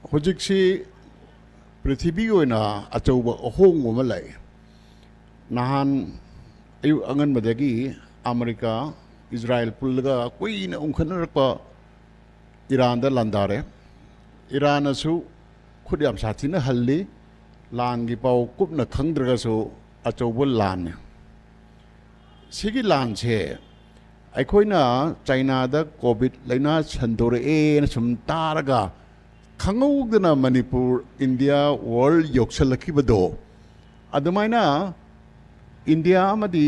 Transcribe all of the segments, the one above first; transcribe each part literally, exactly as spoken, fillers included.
ꯍꯧꯖꯤꯛꯁꯤ ꯄ꯭ꯔꯤꯊꯤꯕꯤꯒꯤ ꯑꯣꯏꯅ ꯑꯆꯧꯕ ꯑꯍꯣꯡꯕ ꯑꯃ ꯂꯥꯛꯏ꯫ ꯅꯍꯥꯟ ꯑꯌꯨꯛ ꯑꯉꯟꯕꯗꯒꯤ ꯑꯃꯦꯔꯤꯀꯥ, ꯏꯖꯔꯥꯌꯦꯜ ꯄꯨꯜꯂꯒ ꯀꯨꯏꯅ ꯎꯪꯈꯠꯅꯔꯛꯄ ꯏꯔꯥꯟꯗ ꯂꯥꯟꯗꯥꯔꯦ꯫ ꯏꯔꯥꯟꯅꯁꯨ ꯈꯨꯠ ꯌꯥꯝ ꯁꯥꯊꯤꯅ ꯍꯜꯂꯤ꯫ ꯂꯥꯟꯒꯤ ꯄꯥꯎ ꯀꯨꯞꯅ ꯈꯪꯗ꯭ꯔꯒꯁꯨ ꯑꯆꯧꯕ ꯂꯥꯟꯅꯤ꯫ ꯁꯤꯒꯤ ꯂꯥꯟꯁꯦ ꯑꯩꯈꯣꯏꯅ ꯆꯥꯏꯅꯥꯗ ꯀꯣꯚꯤꯗ ꯂꯥꯏꯅꯥ ꯁꯟꯗꯣꯔꯛꯑꯦꯅ ꯁꯨꯝ ꯇꯥꯔꯒ ꯈꯪꯍꯧꯗꯅ ꯃꯅꯤꯄꯨꯔ, ꯏꯟꯗꯤꯌꯥ, ꯋꯥꯔꯜ ꯌꯧꯁꯜꯂꯛꯈꯤꯕꯗꯣ, ꯑꯗꯨꯃꯥꯏꯅ ꯏꯟꯗꯤꯌꯥ ꯑꯃꯗꯤ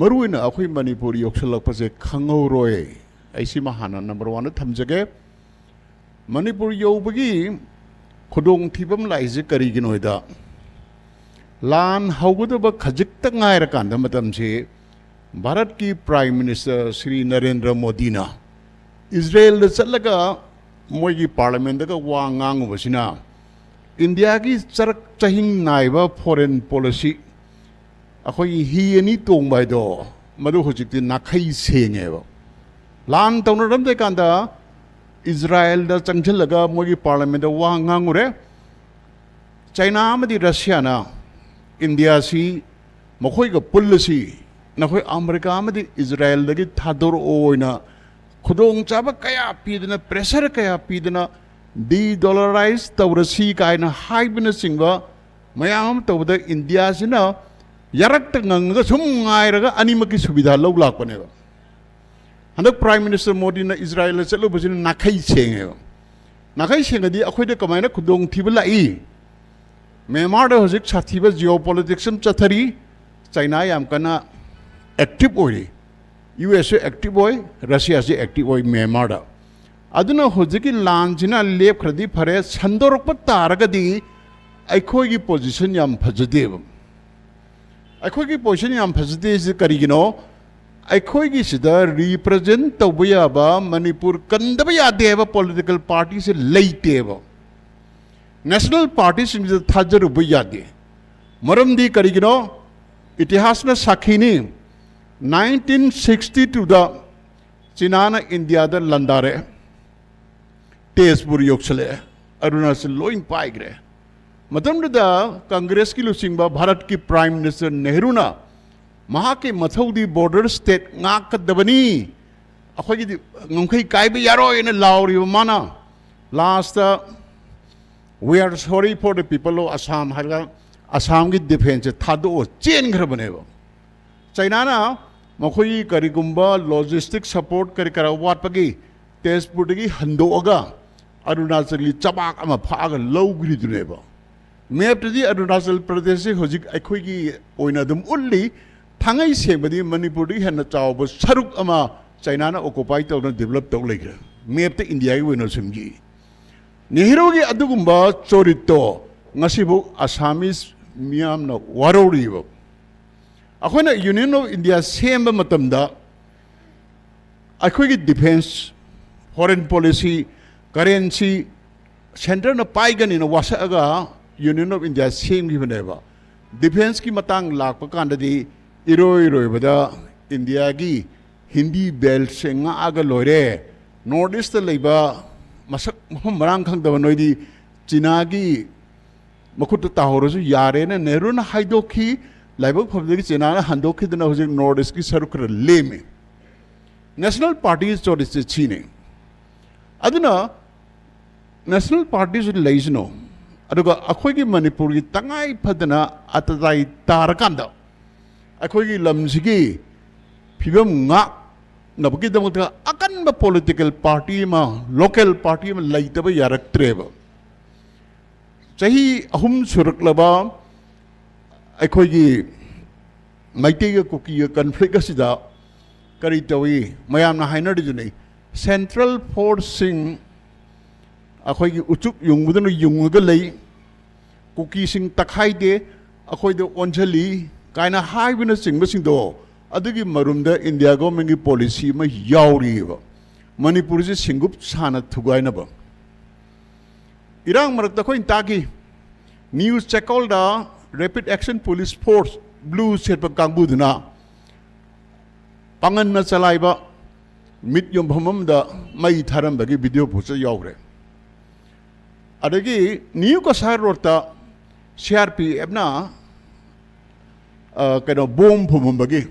ꯃꯔꯨꯑꯣꯏꯅ ꯑꯩꯈꯣꯏ ꯃꯅꯤꯄꯨꯔ ꯌꯧꯁꯜꯂꯛꯄꯁꯦ ꯈꯪꯍꯧꯔꯣꯏ꯫ ꯑꯩ ꯁꯤꯃ ꯍꯥꯟꯅ ꯅꯝꯕꯔ ꯋꯥꯟꯗ ꯊꯝꯖꯒꯦ꯫ ꯃꯅꯤꯄꯨꯔ ꯌꯧꯕꯒꯤ ꯈꯨꯗꯣꯡꯊꯤꯕ ꯑꯃ ꯂꯥꯛꯏꯁꯦ ꯀꯔꯤꯒꯤꯅꯣ ꯍꯥꯏꯗ, ꯂꯥꯟ ꯍꯧꯒꯗꯕ ꯈꯖꯤꯛꯇ ꯉꯥꯏꯔꯀꯥꯟꯗ ꯃꯇꯝꯁꯤ ꯚꯥꯔꯠꯀꯤ ꯄ꯭ꯔꯥꯏꯝ ꯃꯤꯅꯤꯁꯇꯔ ꯁ꯭ꯔꯤ ꯅꯔꯦꯟꯗ꯭ꯔ ꯃꯣꯗꯤꯅ ꯏꯖꯔꯦꯜꯗ ꯆꯠꯂꯒ ꯃꯣꯏꯒꯤ ꯄꯥꯔꯂꯤꯌꯥꯃꯦꯟꯗꯒ ꯋꯥ ꯉꯥꯡꯉꯨꯕꯁꯤꯅ ꯏꯟꯗꯤꯌꯥꯒꯤ ꯆꯔꯛ ꯆꯍꯤꯡ ꯅꯥꯏꯕ ꯐꯣꯔꯦꯟ ꯄꯣꯂꯤꯁꯤ, ꯑꯩꯈꯣꯏꯒꯤ ꯍꯤ ꯑꯅꯤ ꯇꯣꯡꯕ ꯍꯥꯏꯗꯣ, ꯃꯗꯨ ꯍꯧꯖꯤꯛꯇꯤ ꯅꯥꯈꯩ ꯁꯦꯡꯉꯦꯕ꯫ ꯂꯥꯟ ꯇꯧꯅꯔꯝꯗ꯭ꯔꯤꯀꯥꯟꯗ ꯏꯖꯔꯥꯌꯦꯜꯗ ꯆꯪꯁꯤꯜꯂꯒ ꯃꯣꯏꯒꯤ ꯄꯥꯔꯂꯤꯌꯥꯃꯦꯟꯗ ꯋꯥ ꯉꯥꯡꯉꯨꯔꯦ꯫ ꯆꯥꯏꯅꯥ ꯑꯃꯗꯤ ꯔꯁꯤꯌꯥꯅ ꯏꯟꯗꯤꯌꯥꯁꯤ ꯃꯈꯣꯏꯒ ꯄꯨꯜꯂꯁꯤ, ꯅꯈꯣꯏ ꯑꯃꯦꯔꯤꯀꯥ ꯑꯃꯗꯤ ꯏꯖꯔꯥꯌꯦꯜꯗꯒꯤ ꯊꯥꯗꯣꯔꯛꯑꯣꯅ ꯈꯨꯗꯣꯡꯆꯥꯕ ꯀꯌꯥ ꯄꯤꯗꯅ, ꯄ꯭ꯔꯦꯁꯔ ꯀꯌꯥ ꯄꯤꯗꯅ, ꯗꯤꯗꯣꯂꯔꯥꯏꯖ ꯇꯧꯔꯁꯤ ꯀꯥꯏꯅ ꯍꯥꯏꯕꯅꯆꯤꯡꯕ ꯃꯌꯥꯝ ꯑꯃ ꯇꯧꯕꯗ ꯏꯟꯗꯤꯌꯥꯁꯤꯅ ꯌꯥꯔꯛꯇ ꯉꯪꯉꯒ ꯁꯨꯝ ꯉꯥꯏꯔꯒ ꯑꯅꯤꯃꯛꯀꯤ ꯁꯨꯕꯤꯙꯥ ꯂꯧ ꯂꯥꯛꯄꯅꯦꯕ꯫ ꯍꯟꯗꯛ ꯄ꯭ꯔꯥꯏꯝ ꯃꯤꯅꯤꯁꯇꯔ ꯃꯣꯗꯤꯅ ꯏꯖꯔꯥꯌꯦꯜꯗ ꯆꯠꯂꯨꯕꯁꯤꯅ ꯅꯥꯈꯩ ꯁꯦꯡꯉꯦꯕ꯫ ꯅꯥꯈꯩ ꯁꯦꯡꯉꯗꯤ ꯑꯩꯈꯣꯏꯗ ꯀꯃꯥꯏꯅ ꯈꯨꯗꯣꯡꯊꯤꯕ ꯂꯥꯛꯏ? ꯃ꯭ꯌꯥꯟꯃꯥꯔꯗ ꯍꯧꯖꯤꯛ ꯁꯥꯊꯤꯕ ꯖꯤꯑꯣ ꯄꯣꯂꯤꯇꯤꯛꯁ ꯑꯃ ꯆꯠꯊꯔꯤ꯫ ꯆꯥꯏꯅꯥ ꯌꯥꯝ ꯀꯟꯅ ꯑꯦꯛꯇꯤꯚ ꯑꯣꯏꯔꯤ꯫ ꯌꯨ ꯑꯦꯁꯁꯨ ꯑꯦꯛꯇꯤꯚ ꯑꯣꯏ, ꯔꯁꯤꯌꯥꯁꯨ ꯑꯦꯛꯇꯤꯚ ꯑꯣꯏ ꯃ꯭ꯌꯥꯟꯃꯥꯔꯗ꯫ ꯑꯗꯨꯅ ꯍꯧꯖꯤꯛꯀꯤ ꯂꯥꯟꯁꯤꯅ ꯂꯦꯞꯈ꯭ꯔꯗꯤ ꯐꯔꯦ, ꯁꯟꯗꯣꯔꯛꯄ ꯇꯥꯔꯒꯗꯤ ꯑꯩꯈꯣꯏꯒꯤ ꯄꯣꯖꯤꯁꯟ ꯌꯥꯝ ꯐꯖꯗꯦꯕ꯫ ꯑꯩꯈꯣꯏꯒꯤ ꯄꯣꯖꯤꯁꯟ ꯌꯥꯝ ꯐꯖꯗꯦꯁꯤ ꯀꯔꯤꯒꯤꯅꯣ? ꯑꯩꯈꯣꯏꯒꯤ ꯁꯤꯗ ꯔꯤꯄ꯭ꯔꯖꯦꯟ ꯇꯧꯕ ꯌꯥꯕ, ꯃꯅꯤꯄꯨꯔ ꯀꯟꯗꯕ ꯌꯥꯗꯦ ꯍꯥꯏꯕ ꯄꯣꯂꯤꯇꯤꯀꯦꯜ ꯄꯥꯔꯇꯤꯁꯦ ꯂꯩꯇꯦꯕ꯫ ꯅꯦꯁꯅꯦꯜ ꯄꯥꯔꯇꯤꯁꯤꯡꯁꯤꯗ ꯊꯥꯖꯔꯨꯕ ꯌꯥꯗꯦ꯫ ꯃꯔꯝꯗꯤ ꯀꯔꯤꯒꯤꯅꯣ? ꯏꯇꯤꯍꯥꯁꯅ ꯁꯥꯈꯤꯅꯤ꯫ ꯅꯥꯏꯟꯇꯤꯟ ꯁꯤꯛꯁꯇꯤ ꯇꯨꯗ ꯆꯤꯅꯥꯅ ꯏꯟꯗꯤꯌꯥꯗ ꯂꯥꯟꯗꯥꯔꯛꯑꯦ, ꯇꯦꯖꯄꯨꯔ ꯌꯧꯁꯜꯂꯛꯑꯦ꯫ ꯑꯔꯨꯅꯥꯆꯜ ꯂꯣꯏ ꯄꯥꯏꯈ꯭ꯔꯦ꯫ ꯃꯇꯝꯗꯨꯗ ꯀꯪꯒ꯭ꯔꯦꯁꯀꯤ ꯂꯨꯆꯤꯡꯕ ꯚꯥꯔꯠꯀꯤ ꯄ꯭ꯔꯥꯏꯝ ꯃꯤꯅꯤꯁꯇꯔ ꯅꯦꯍꯔꯨꯅ ꯃꯍꯥꯛꯀꯤ ꯃꯊꯧꯗꯤ ꯕꯣꯔꯗꯔ ꯁ꯭ꯇꯦꯠ ꯉꯥꯛꯀꯗꯕꯅꯤ, ꯑꯩꯈꯣꯏꯒꯤꯗꯤ ꯉꯝꯈꯩ ꯀꯥꯏꯕ ꯌꯥꯔꯣꯏꯅ ꯂꯥꯎꯔꯤꯕ ꯃꯥꯅ last "We are sorry for the people of Assam" ꯍꯥꯏꯔꯒ ꯑꯁꯥꯝꯒꯤ ꯗꯤꯐꯦꯟꯁꯁꯦ ꯊꯥꯗꯣꯛꯑ ꯆꯦꯟꯈ꯭ꯔꯕꯅꯦꯕ꯫ ꯆꯩꯅꯥꯅ ꯃꯈꯣꯏꯒꯤ ꯀꯔꯤꯒꯨꯝꯕ ꯂꯣꯖꯤꯁꯇꯤꯛ ꯁꯄꯣꯔꯠ ꯀꯔꯤ ꯀꯔꯥ ꯋꯥꯠꯄꯒꯤ ꯇꯦꯖꯄꯨꯔꯗꯒꯤ ꯍꯟꯗꯣꯛꯑꯒ ꯑꯔꯨꯅꯥꯆꯜꯒꯤ ꯆꯕꯥꯛ ꯑꯃ ꯐꯥꯛꯑꯒ ꯂꯧꯈ꯭ꯔꯤꯗꯨꯅꯦꯕ꯫ ꯃꯦꯞꯇꯗꯤ ꯑꯔꯨꯅꯥꯆꯜ ꯄ꯭ꯔꯗꯦꯁꯁꯤ ꯍꯧꯖꯤꯛ ꯑꯩꯈꯣꯏꯒꯤ ꯑꯣꯏꯅ ꯑꯗꯨꯝ ꯎꯠꯂꯤ꯫ ꯊꯥꯡꯉꯩ ꯁꯦꯡꯕꯗꯤ ꯃꯅꯤꯄꯨꯔꯗꯒꯤ ꯍꯦꯟꯅ ꯆꯥꯎꯕ ꯁꯔꯨꯛ ꯑꯃ ꯆꯩꯅꯥꯅ ꯑꯣꯀꯨꯄꯥꯏ ꯇꯧꯗꯨꯅ ꯗꯤꯕꯂꯞ ꯇꯧ ꯂꯩꯈ꯭ꯔꯦ꯫ ꯃꯦꯞꯇ ꯏꯟꯗꯤꯌꯥꯒꯤ ꯑꯣꯏꯅ ꯁꯤꯟꯈꯤ꯫ ꯅꯦꯍꯔꯨꯒꯤ ꯑꯗꯨꯒꯨꯝꯕ ꯆꯣꯔꯤꯠꯇꯣ ꯉꯁꯤꯐꯥꯎ ꯑꯁꯥꯃꯤꯁ ꯃꯤꯌꯥꯝꯅ ꯋꯥꯔꯧꯔꯤꯕ꯫ ꯑꯩꯈꯣꯏꯅ ꯌꯨꯅꯤꯌꯟ ꯑꯣꯐ ꯏꯟꯗꯤꯌꯥ ꯁꯦꯝꯕ ꯃꯇꯝꯗ ꯑꯩꯈꯣꯏꯒꯤ ꯗꯤꯐꯦꯟꯁ, ꯐꯣꯔꯦꯟ ꯄꯣꯂꯤꯁꯤ, ꯀꯔꯦꯟꯁꯤ ꯁꯦꯟꯇꯔꯅ ꯄꯥꯏꯒꯅꯤꯅ ꯋꯥꯁꯛꯑꯒ ꯌꯨꯅꯤꯌꯟ ꯑꯣꯐ ꯏꯟꯗꯤꯌꯥ ꯁꯦꯝꯈꯤꯕꯅꯦꯕ꯫ ꯗꯤꯐꯦꯟꯁꯀꯤ ꯃꯇꯥꯡ ꯂꯥꯛꯄ ꯀꯥꯟꯗꯗꯤ ꯏꯔꯣꯏ ꯏꯔꯣꯏꯕꯗ ꯏꯟꯗꯤꯌꯥꯒꯤ ꯍꯤꯟꯗꯤ ꯕꯦꯜꯠꯁꯦ ꯉꯥꯛꯑꯒ ꯂꯣꯏꯔꯦ꯫ ꯅꯣꯔꯠ ꯏꯁꯇ ꯂꯩꯕ ꯃꯁꯛ ꯃꯐꯝ ꯃꯔꯥꯡ ꯈꯪꯗꯕ ꯅꯣꯏꯗꯤ ꯆꯤꯅꯥꯒꯤ ꯃꯈꯨꯠꯇ ꯇꯥꯍꯧꯔꯁꯨ ꯌꯥꯔꯦꯅ ꯅꯦꯍꯔꯨꯅ ꯍꯥꯏꯗꯣꯛꯈꯤ꯫ ꯂꯥꯏꯕꯛ ꯐꯕꯗꯒꯤ ꯆꯤꯅꯥꯅ ꯍꯟꯗꯣꯛꯈꯤꯗꯅ ꯍꯧꯖꯤꯛ ꯅꯣꯔꯠ ꯏꯁꯀꯤ ꯁꯔꯨꯛ ꯈꯔ ꯂꯦꯝꯃꯤ꯫ ꯅꯦꯁꯅꯦꯜ ꯄꯥꯔꯇꯤꯒꯤ ꯆꯣꯔꯤꯁꯦ ꯁꯤꯅꯤ꯫ ꯑꯗꯨꯅ ꯅꯦꯁꯅꯦꯜ ꯄꯥꯔꯇꯤꯁꯨ ꯂꯩꯁꯅꯨ, ꯑꯗꯨꯒ ꯑꯩꯈꯣꯏꯒꯤ ꯃꯅꯤꯄꯨꯔꯒꯤ ꯇꯉꯥꯏ ꯐꯗꯅ ꯑꯇꯗꯥꯏ ꯇꯥꯔꯀꯥꯟꯗ ꯑꯩꯈꯣꯏꯒꯤ ꯂꯝꯁꯤꯒꯤ ꯐꯤꯕꯝ ꯉꯥꯛꯅꯕꯒꯤꯗꯃꯛꯇ ꯑꯀꯟꯕ ꯄꯣꯂꯤꯇꯤꯀꯦꯜ ꯄꯥꯔꯇꯤ ꯑꯃ, ꯂꯣꯀꯦꯜ ꯄꯥꯔꯇꯤ ꯑꯃ ꯂꯩꯇꯕ ꯌꯥꯔꯛꯇ꯭ꯔꯦꯕ꯫ ꯆꯍꯤ ꯑꯍꯨꯝ ꯁꯨꯔꯛꯂꯕ ꯑꯩꯈꯣꯏꯒꯤ ꯃꯩꯇꯩꯒ ꯀꯨꯀꯤꯒ ꯀꯟꯐ꯭ꯂꯤꯛ ꯑꯁꯤꯗ ꯀꯔꯤ ꯇꯧꯏ? ꯃꯌꯥꯝꯅ ꯍꯥꯏꯅꯔꯤꯗꯨꯅꯤ, ꯁꯦꯟꯇ꯭ꯔꯦꯜ ꯐꯣꯔꯁꯁꯤꯡ ꯑꯩꯈꯣꯏꯒꯤ ꯎꯆꯨꯛ ꯌꯨꯡꯕꯗꯨꯅ ꯌꯨꯡꯉꯒ ꯂꯩ, ꯀꯨꯀꯤꯁꯤꯡ ꯇꯛꯈꯥꯏꯗꯦ, ꯑꯩꯈꯣꯏꯗ ꯑꯣꯟꯁꯤꯜꯂꯤ ꯀꯥꯏꯅ ꯍꯥꯏꯕꯅꯆꯤꯡꯕꯁꯤꯡꯗꯣ, ꯑꯗꯨꯒꯤ ꯃꯔꯨꯝꯗ ꯏꯟꯗꯤꯌꯥ ꯒꯣꯔꯃꯦꯟꯒꯤ ꯄꯣꯂꯤꯁꯤ ꯑꯃ ꯌꯥꯎꯔꯤꯑꯕ꯫ ꯃꯅꯤꯄꯨꯔꯁꯤ ꯁꯤꯡꯒꯨꯞ ꯁꯥꯅ ꯊꯨꯒꯥꯏꯅꯕ꯫ ꯏꯔꯥꯡ ꯃꯔꯛꯇ ꯑꯩꯈꯣꯏꯅ ꯇꯥꯈꯤ, ꯅ꯭ꯌꯨꯁ ꯆꯦꯀꯣꯜꯗ rapid action police force blue ꯁꯦꯠꯄ ꯀꯥꯡꯕꯨꯗꯨꯅ ꯄꯥꯡꯒꯟꯅ ꯆꯂꯥꯏꯕ ꯃꯤꯠ ꯌꯣꯟꯐꯝ ꯑꯃꯗ ꯃꯩ ꯊꯥꯔꯝꯕꯒꯤ ꯚꯤꯗꯤꯑꯣ ꯄꯣꯠꯁꯨ ꯌꯥꯎꯈ꯭ꯔꯦ꯫ ꯑꯗꯒꯤ new Cachar ꯔꯣꯗꯇ C R P ꯑꯦꯐꯅ ꯀꯩꯅꯣ ꯕꯣꯝ ꯐꯨꯝꯃꯝꯕꯒꯤ,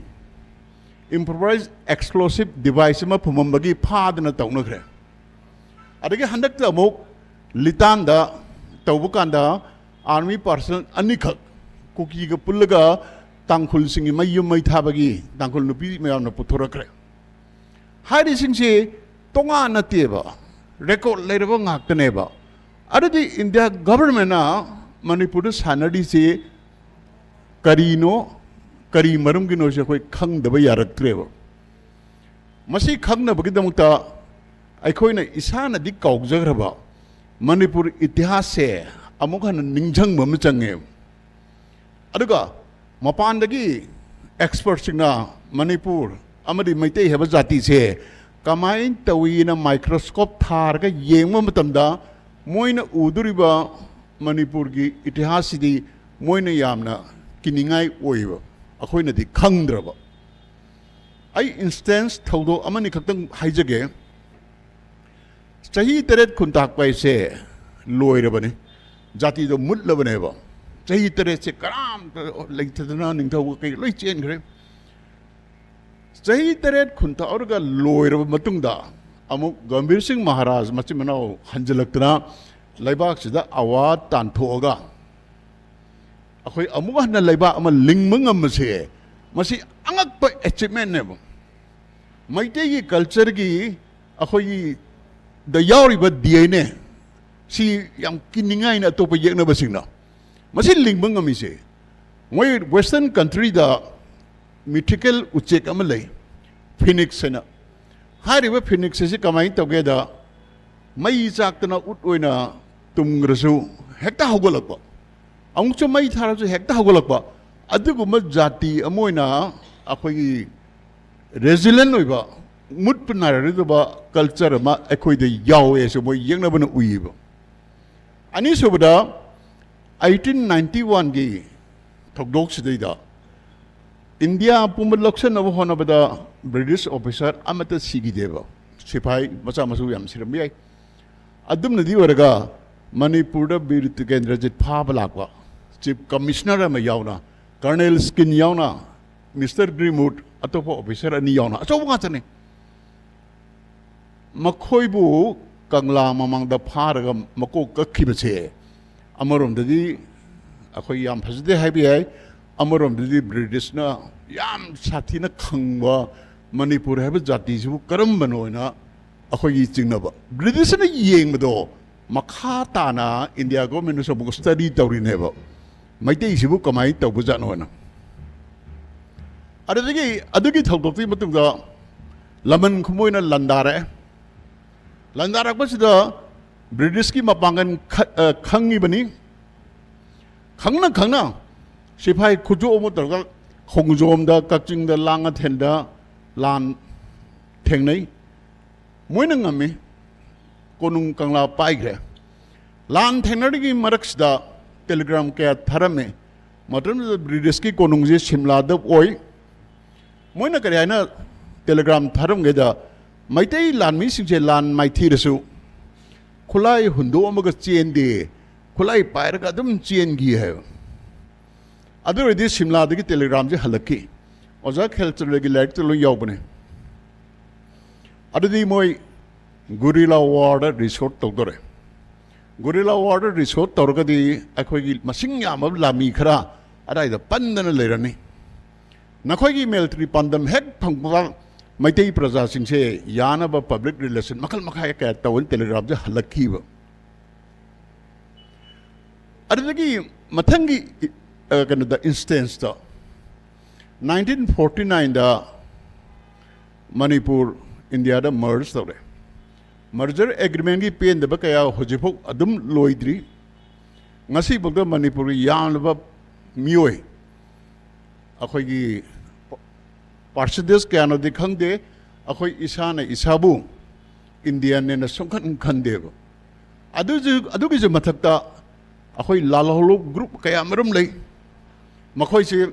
ꯏꯝꯄ꯭ꯔꯣꯚꯥꯏꯁ ꯑꯦꯛꯁꯄ꯭ꯂꯣꯁꯤꯞ ꯗꯤꯚꯥꯏꯁ ꯑꯃ ꯐꯨꯝꯃꯝꯕꯒꯤ ꯐꯥꯗꯅ ꯇꯧꯅꯈ꯭ꯔꯦ꯫ ꯑꯗꯒꯤ ꯍꯟꯗꯛꯇ ꯑꯃꯨꯛ ꯂꯤꯇꯥꯟꯗ ꯇꯧꯕ ꯀꯥꯟꯗ ꯑꯥꯔꯃꯤ ꯄꯥꯔꯁꯟ ꯑꯅꯤꯈꯛ ꯀꯨꯀꯤꯒ ꯄꯨꯜꯂꯒ ꯇꯥꯡꯈꯨꯜꯁꯤꯡꯒꯤ ꯃꯌꯨꯝ ꯃꯩ ꯊꯥꯕꯒꯤ ꯇꯥꯡꯈꯨꯜ ꯅꯨꯄꯤ ꯃꯌꯥꯝꯅ ꯄꯨꯊꯣꯔꯛꯈ꯭ꯔꯦ꯫ ꯍꯥꯏꯔꯤꯁꯤꯡꯁꯤ ꯇꯣꯉꯥꯟ ꯅꯠꯇꯦꯕ, ꯔꯦꯀꯣꯔꯠ ꯂꯩꯔꯕ ꯉꯥꯛꯇꯅꯦꯕ꯫ ꯑꯗꯨꯗꯤ ꯏꯟꯗꯤꯌꯥ ꯒꯚꯔꯟꯃꯦꯟꯅ ꯃꯅꯤꯄꯨꯔꯗ ꯁꯥꯟꯅꯔꯤꯁꯤ ꯀꯔꯤꯅꯣ, ꯀꯔꯤ ꯃꯔꯝꯒꯤꯅꯣꯁꯦ ꯑꯩꯈꯣꯏ ꯈꯪꯗꯕ ꯌꯥꯔꯛꯇ꯭ꯔꯦꯕ꯫ ꯃꯁꯤ ꯈꯪꯅꯕꯒꯤꯗꯃꯛꯇ ꯑꯩꯈꯣꯏꯅ ꯏꯁꯥꯅꯗꯤ ꯀꯥꯎꯖꯈ꯭ꯔꯕ ꯃꯅꯤꯄꯨꯔ ꯏꯇꯤꯍꯥꯁꯁꯦ ꯑꯃꯨꯛ ꯍꯟꯅ ꯅꯤꯡꯁꯤꯡꯕ ꯑꯃ ꯆꯪꯉꯦ꯫ ꯑꯗꯨꯒ ꯃꯄꯥꯟꯗꯒꯤ ꯑꯦꯛꯁꯄꯔꯠꯁꯤꯡꯅ ꯃꯅꯤꯄꯨꯔ ꯑꯃꯗꯤ ꯃꯩꯇꯩ ꯍꯥꯏꯕ ꯖꯥꯇꯤꯁꯦ ꯀꯃꯥꯏꯅ ꯇꯧꯏꯅ ꯃꯥꯏꯀ꯭ꯔꯣꯁꯀꯣꯞ ꯊꯥꯔꯒ ꯌꯦꯡꯕ ꯃꯇꯝꯗ ꯃꯣꯏꯅ ꯎꯗꯣꯔꯤꯕ ꯃꯅꯤꯄꯨꯔꯒꯤ ꯏꯇꯤꯍꯥꯁꯁꯤꯗꯤ ꯃꯣꯏꯅ ꯌꯥꯝꯅ ꯀꯤꯅꯤꯡꯉꯥꯏ ꯑꯣꯏꯕ, ꯑꯩꯈꯣꯏꯅꯗꯤ ꯈꯪꯗ꯭ꯔꯕ꯫ ꯑꯩ ꯏꯟꯁꯇꯦꯟꯁ ꯊꯧꯗꯣꯛ ꯑꯃꯅꯤ ꯈꯛꯇꯪ ꯍꯥꯏꯖꯒꯦ꯫ ꯆꯍꯤ ꯇꯔꯦꯠ ꯈꯨꯟꯇꯥꯛꯄ ꯍꯥꯏꯁꯦ ꯂꯣꯏꯔꯕꯅꯤ, ꯖꯥꯇꯤꯗꯣ ꯃꯨꯠꯂꯕꯅꯦꯕ꯫ ꯆꯍꯤ ꯇꯔꯦꯠꯁꯦ ꯀꯅꯥꯝꯇ ꯂꯩꯇꯗꯅ ꯅꯤꯡꯊꯧ ꯀꯩ ꯂꯣꯏ ꯆꯦꯟꯈ꯭ꯔꯦ꯫ ꯆꯍꯤ ꯇꯔꯦꯠ ꯈꯨꯟꯇꯥꯛꯑꯔꯒ ꯂꯣꯏꯔꯕ ꯃꯇꯨꯡꯗ ꯑꯃꯨꯛ ꯒꯝꯚꯤꯔ ꯁꯤꯡ ꯃꯍꯥꯔꯥꯖ ꯃꯆꯤꯟ ꯃꯅꯥꯎ ꯍꯟꯖꯤꯜꯂꯛꯇꯅ ꯂꯩꯕꯥꯛꯁꯤꯗ ꯑꯋꯥ ꯇꯥꯟꯊꯣꯛꯑꯒ ꯑꯩꯈꯣꯏ ꯑꯃꯨꯛ ꯍꯟꯅ ꯂꯩꯕꯥꯛ ꯑꯃ ꯂꯤꯡꯕ ꯉꯝꯕꯁꯦ, ꯃꯁꯤ ꯑꯉꯛꯄ ꯑꯦꯆꯤꯞꯃꯦꯟꯅꯦꯕ꯫ ꯃꯩꯇꯩꯒꯤ ꯀꯜꯆꯔꯒꯤ ꯑꯩꯈꯣꯏꯒꯤ ꯗ ꯌꯥꯎꯔꯤꯕ ꯗꯤ ꯑꯦꯟ ꯑꯦ ꯁꯤ ꯌꯥꯝ ꯀꯤꯅꯤꯡꯉꯥꯏꯅ ꯑꯇꯣꯞꯄ ꯌꯦꯛꯅꯕꯁꯤꯡꯅ ꯃꯁꯤ ꯂꯤꯡꯕ ꯉꯝꯃꯤꯁꯦ꯫ ꯃꯣꯏ ꯋꯦꯁꯇꯔꯟ ꯀꯟꯇ꯭ꯔꯤꯗ ꯃꯤꯊꯤꯀꯦꯜ ꯎꯆꯦꯛ ꯑꯃ ꯂꯩ, ꯐꯤꯅꯤꯛꯁ ꯍꯥꯏꯅ꯫ ꯍꯥꯏꯔꯤꯕ ꯐꯤꯅꯤꯛꯁ ꯑꯁꯤ ꯀꯃꯥꯏꯅ ꯇꯧꯒꯦꯗ, ꯃꯩ ꯆꯥꯛꯇꯅ ꯎꯠ ꯑꯣꯏꯅ ꯇꯨꯝꯈ꯭ꯔꯁꯨ ꯍꯦꯛꯇ ꯍꯧꯒꯠꯂꯛꯄ, ꯑꯃꯨꯛꯁꯨ ꯃꯩ ꯊꯥꯔꯁꯨ ꯍꯦꯛꯇ ꯍꯧꯒꯠꯂꯛꯄ, ꯑꯗꯨꯒꯨꯝꯕ ꯖꯥꯇꯤ ꯑꯃ ꯑꯣꯏꯅ ꯑꯩꯈꯣꯏꯒꯤ ꯔꯦꯖꯤꯂꯦꯟ ꯑꯣꯏꯕ, ꯃꯨꯠꯄ ꯅꯥꯏꯔꯔꯣꯏꯗꯕ ꯀꯜꯆꯔ ꯑꯃ ꯑꯩꯈꯣꯏꯗ ꯌꯥꯎꯋꯦ ꯍꯥꯏꯁꯨ ꯃꯣꯏ ꯌꯦꯛꯅꯕꯅ ꯎꯏꯌꯦꯕ꯫ ꯑꯅꯤꯁꯨꯕꯗ, ꯑꯩꯇꯤꯟ ꯅꯥꯏꯟꯇꯤ ꯋꯥꯟꯒꯤ ꯊꯧꯗꯣꯛꯁꯤꯗꯩꯗ ꯏꯟꯗꯤꯌꯥ ꯄꯨꯝꯕ ꯂꯧꯁꯤꯟꯅꯕ ꯍꯣꯠꯅꯕꯗ ꯕ꯭ꯔꯤꯇꯤꯁ ꯑꯣꯐꯤꯁꯥꯔ ꯑꯃꯠꯇ ꯁꯤꯈꯤꯗꯦꯕ꯫ ꯁꯤꯐꯥꯏ ꯃꯆꯥ ꯃꯁꯨ ꯌꯥꯝ ꯁꯤꯔꯝꯕ ꯌꯥꯏ꯫ ꯑꯗꯨꯝꯅꯗꯤ ꯑꯣꯏꯔꯒ ꯃꯅꯤꯄꯨꯔꯗ ꯕꯤꯔ ꯇꯤꯀꯦꯟꯗ꯭ꯔꯖꯤꯠ ꯐꯥꯕ ꯂꯥꯛꯄ ꯆꯤꯐ ꯀꯃꯤꯁꯅꯔ ꯑꯃ ꯌꯥꯎꯅ, ꯀꯔꯅꯦꯜ ꯁ꯭ꯀꯤꯟ ꯌꯥꯎꯅ, ꯃꯤꯁꯇꯔ ꯒ꯭ꯔꯤꯃꯨꯠ, ꯑꯇꯣꯞꯄ ꯑꯣꯐꯤꯁꯔ ꯑꯅꯤ ꯌꯥꯎꯅ ꯑꯆꯧꯕ ꯉꯥꯛꯇꯅꯤ꯫ ꯃꯈꯣꯏꯕꯨ ꯀꯪꯂꯥ ꯃꯃꯥꯡꯗ ꯐꯥꯔꯒ ꯃꯀꯣꯛ ꯀꯛꯈꯤꯕꯁꯦ ꯑꯃꯔꯣꯝꯗꯗꯤ ꯑꯩꯈꯣꯏ ꯌꯥꯝ ꯐꯖꯗꯦ ꯍꯥꯏꯕ ꯌꯥꯏ, ꯑꯃꯔꯣꯝꯗꯗꯤ ꯕ꯭ꯔꯤꯇꯤꯁꯅ ꯌꯥꯝ ꯁꯥꯊꯤꯅ ꯈꯪꯕ ꯃꯅꯤꯄꯨꯔ ꯍꯥꯏꯕ ꯖꯥꯇꯤꯁꯤꯕꯨ ꯀꯔꯝꯕꯅꯣꯅ ꯑꯩꯈꯣꯏꯒꯤ ꯆꯤꯡꯅꯕ꯫ ꯕ꯭ꯔꯤꯇꯤꯁꯅ ꯌꯦꯡꯕꯗꯣ ꯃꯈꯥ ꯇꯥꯅ ꯏꯟꯗꯤꯌꯥ ꯒꯣꯔꯃꯦꯟꯅꯁꯨ ꯑꯃꯨꯛ ꯁ꯭ꯇꯗꯤ ꯇꯧꯔꯤꯅꯦꯕ, ꯃꯩꯇꯩꯁꯤꯕꯨ ꯀꯃꯥꯏꯅ ꯇꯧꯕꯖꯥꯠꯅꯣꯅ꯫ ꯑꯗꯨꯗꯒꯤ ꯑꯗꯨꯒꯤ ꯊꯧꯗꯣꯛꯇꯨꯒꯤ ꯃꯇꯨꯡꯗ ꯂꯃꯟ ꯈꯨꯝꯕꯣꯏꯅ ꯂꯥꯟꯗꯥꯔꯛꯑꯦ꯫ ꯂꯥꯟꯗꯥꯔꯛꯄꯁꯤꯗ ꯕ꯭ꯔꯤꯇꯤꯁꯀꯤ ꯃꯄꯥꯡꯒꯜ ꯈ-, ꯑ, ꯈꯪꯉꯤꯕꯅꯤ꯫ ꯈꯪꯅ ꯈꯪꯅ ꯁꯤꯐꯥꯏ ꯈꯨꯠꯁꯨ ꯑꯃ ꯇꯧꯔꯒ ꯈꯣꯡꯖꯣꯝꯗ, ꯀꯛꯆꯤꯡꯗ, ꯂꯥꯡꯉꯊꯦꯜꯗ ꯂꯥꯟ ꯊꯦꯡꯅꯩ꯫ ꯃꯣꯏꯅ ꯉꯝꯃꯤ꯫ ꯀꯣꯅꯨꯡ ꯀꯪꯂꯥ ꯄꯥꯏꯈ꯭ꯔꯦ꯫ ꯂꯥꯟ ꯊꯦꯡꯅꯔꯤꯉꯩ ꯃꯔꯛꯁꯤꯗ ꯇꯦꯂꯤꯒ꯭ꯔꯥꯝ ꯀꯌꯥ ꯊꯥꯔꯝꯃꯤ꯫ ꯃꯇꯝꯗꯨꯗ ꯕ꯭ꯔꯤꯇꯤꯁꯀꯤ ꯀꯣꯅꯨꯡꯁꯤ ꯁꯤꯝꯂꯥꯗ ꯑꯣꯏ꯫ ꯃꯣꯏꯅ ꯀꯔꯤ ꯍꯥꯏꯅ ꯇꯦꯂꯤꯒ꯭ꯔꯥꯝ ꯊꯥꯔꯝꯒꯦꯗ, ꯃꯩꯇꯩ ꯂꯥꯟꯃꯤꯁꯤꯡꯁꯦ ꯂꯥꯟ ꯃꯥꯏꯊꯤꯔꯁꯨ ꯈꯨꯠꯂꯥꯏ ꯍꯨꯟꯗꯣꯛꯑꯝꯃꯒ ꯆꯦꯟꯗꯦ, ꯈꯨꯠꯂꯥꯏ ꯄꯥꯏꯔꯒ ꯑꯗꯨꯝ ꯆꯦꯟꯈꯤ ꯍꯥꯏꯕ꯫ ꯑꯗꯨ ꯑꯣꯏꯔꯗꯤ ꯁꯤꯝꯂꯥꯗꯒꯤ ꯇꯦꯂꯤꯒ꯭ꯔꯥꯝꯁꯦ ꯍꯜꯂꯛꯈꯤ꯫ ꯑꯣꯖꯥ ꯈꯦꯜꯆꯟꯗ꯭ꯔꯒꯤ ꯂꯥꯏꯔꯤꯛꯇ ꯂꯣꯏ ꯌꯥꯎꯕꯅꯦ꯫ ꯑꯗꯨꯗꯤ ꯃꯣꯏ ꯒꯨꯔꯤꯂꯥ ꯋꯥꯔꯗ ꯔꯤꯁꯣꯔꯠ ꯇꯧꯗꯣꯔꯦ꯫ ꯒꯨꯔꯤꯂꯥ ꯋꯥꯔꯗ ꯔꯤꯁꯣꯔꯠ ꯇꯧꯔꯒꯗꯤ ꯑꯩꯈꯣꯏꯒꯤ ꯃꯁꯤꯡ ꯌꯥꯝꯕ ꯂꯥꯟꯃꯤ ꯈꯔ ꯑꯗꯥꯏꯗ ꯄꯟꯗꯅ ꯂꯩꯔꯅꯤ꯫ ꯅꯈꯣꯏꯒꯤ ꯃꯤꯂꯤꯇꯔꯤ ꯄꯥꯟꯗꯝ ꯍꯦꯛ ꯐꯪꯕꯒ ꯃꯩꯇꯩ ꯄ꯭ꯔꯖꯥꯁꯤꯡꯁꯦ ꯌꯥꯅꯕ ꯄꯕ꯭ꯂꯤꯛ ꯔꯤꯂꯦꯁꯟ ꯃꯈꯜ ꯃꯈꯥ ꯀꯌꯥ ꯇꯧꯅ ꯇꯦꯂꯤꯒ꯭ꯔꯥꯝꯁꯦ ꯍꯜꯂꯛꯈꯤꯕ꯫ ꯑꯗꯨꯗꯒꯤ ꯃꯊꯪꯒꯤ, ꯑ, ꯀꯩꯅꯣꯗ, ꯏꯟꯁꯇꯦꯟꯁꯇ, ꯅꯥꯏꯟꯇꯤꯟ ꯐꯣꯔꯇꯤ ꯅꯥꯏꯟꯗ ꯃꯅꯤꯄꯨꯔ ꯏꯟꯗꯤꯌꯥꯗ ꯃꯔꯖ ꯇꯧꯔꯦ꯫ ꯃꯔꯖꯔ ꯑꯦꯒ꯭ꯔꯤꯃꯦꯟꯒꯤ ꯄꯦꯟꯗꯕ ꯀꯌꯥ ꯍꯧꯖꯤꯛꯐꯥꯎ ꯑꯗꯨꯝ ꯂꯣꯏꯗ꯭ꯔꯤ꯫ ꯉꯁꯤꯐꯥꯎꯗ ꯃꯅꯤꯄꯨꯔꯒꯤ ꯌꯥꯝꯂꯕ ꯃꯤꯑꯣꯏ, ꯑꯩꯈꯣꯏꯒꯤ ꯄꯥꯔꯁꯦꯟꯇꯦꯖ ꯀꯌꯥꯅꯣꯗꯤ ꯈꯪꯗꯦ, ꯑꯩꯈꯣꯏ ꯏꯁꯥꯅ ꯏꯁꯥꯕꯨ ꯏꯟꯗꯤꯌꯟꯅꯦꯅ ꯁꯨꯡꯈꯟ ꯈꯟꯗꯦꯕ꯫ ꯑꯗꯨꯁꯨ, ꯑꯗꯨꯒꯤꯁꯨ ꯃꯊꯛꯇ ꯑꯩꯈꯣꯏ ꯂꯥꯜꯍꯧꯂꯨꯞ ꯒ꯭ꯔꯨꯞ ꯀꯌꯥ ꯃꯔꯨꯝ ꯂꯩ꯫ ꯃꯈꯣꯏꯁꯤ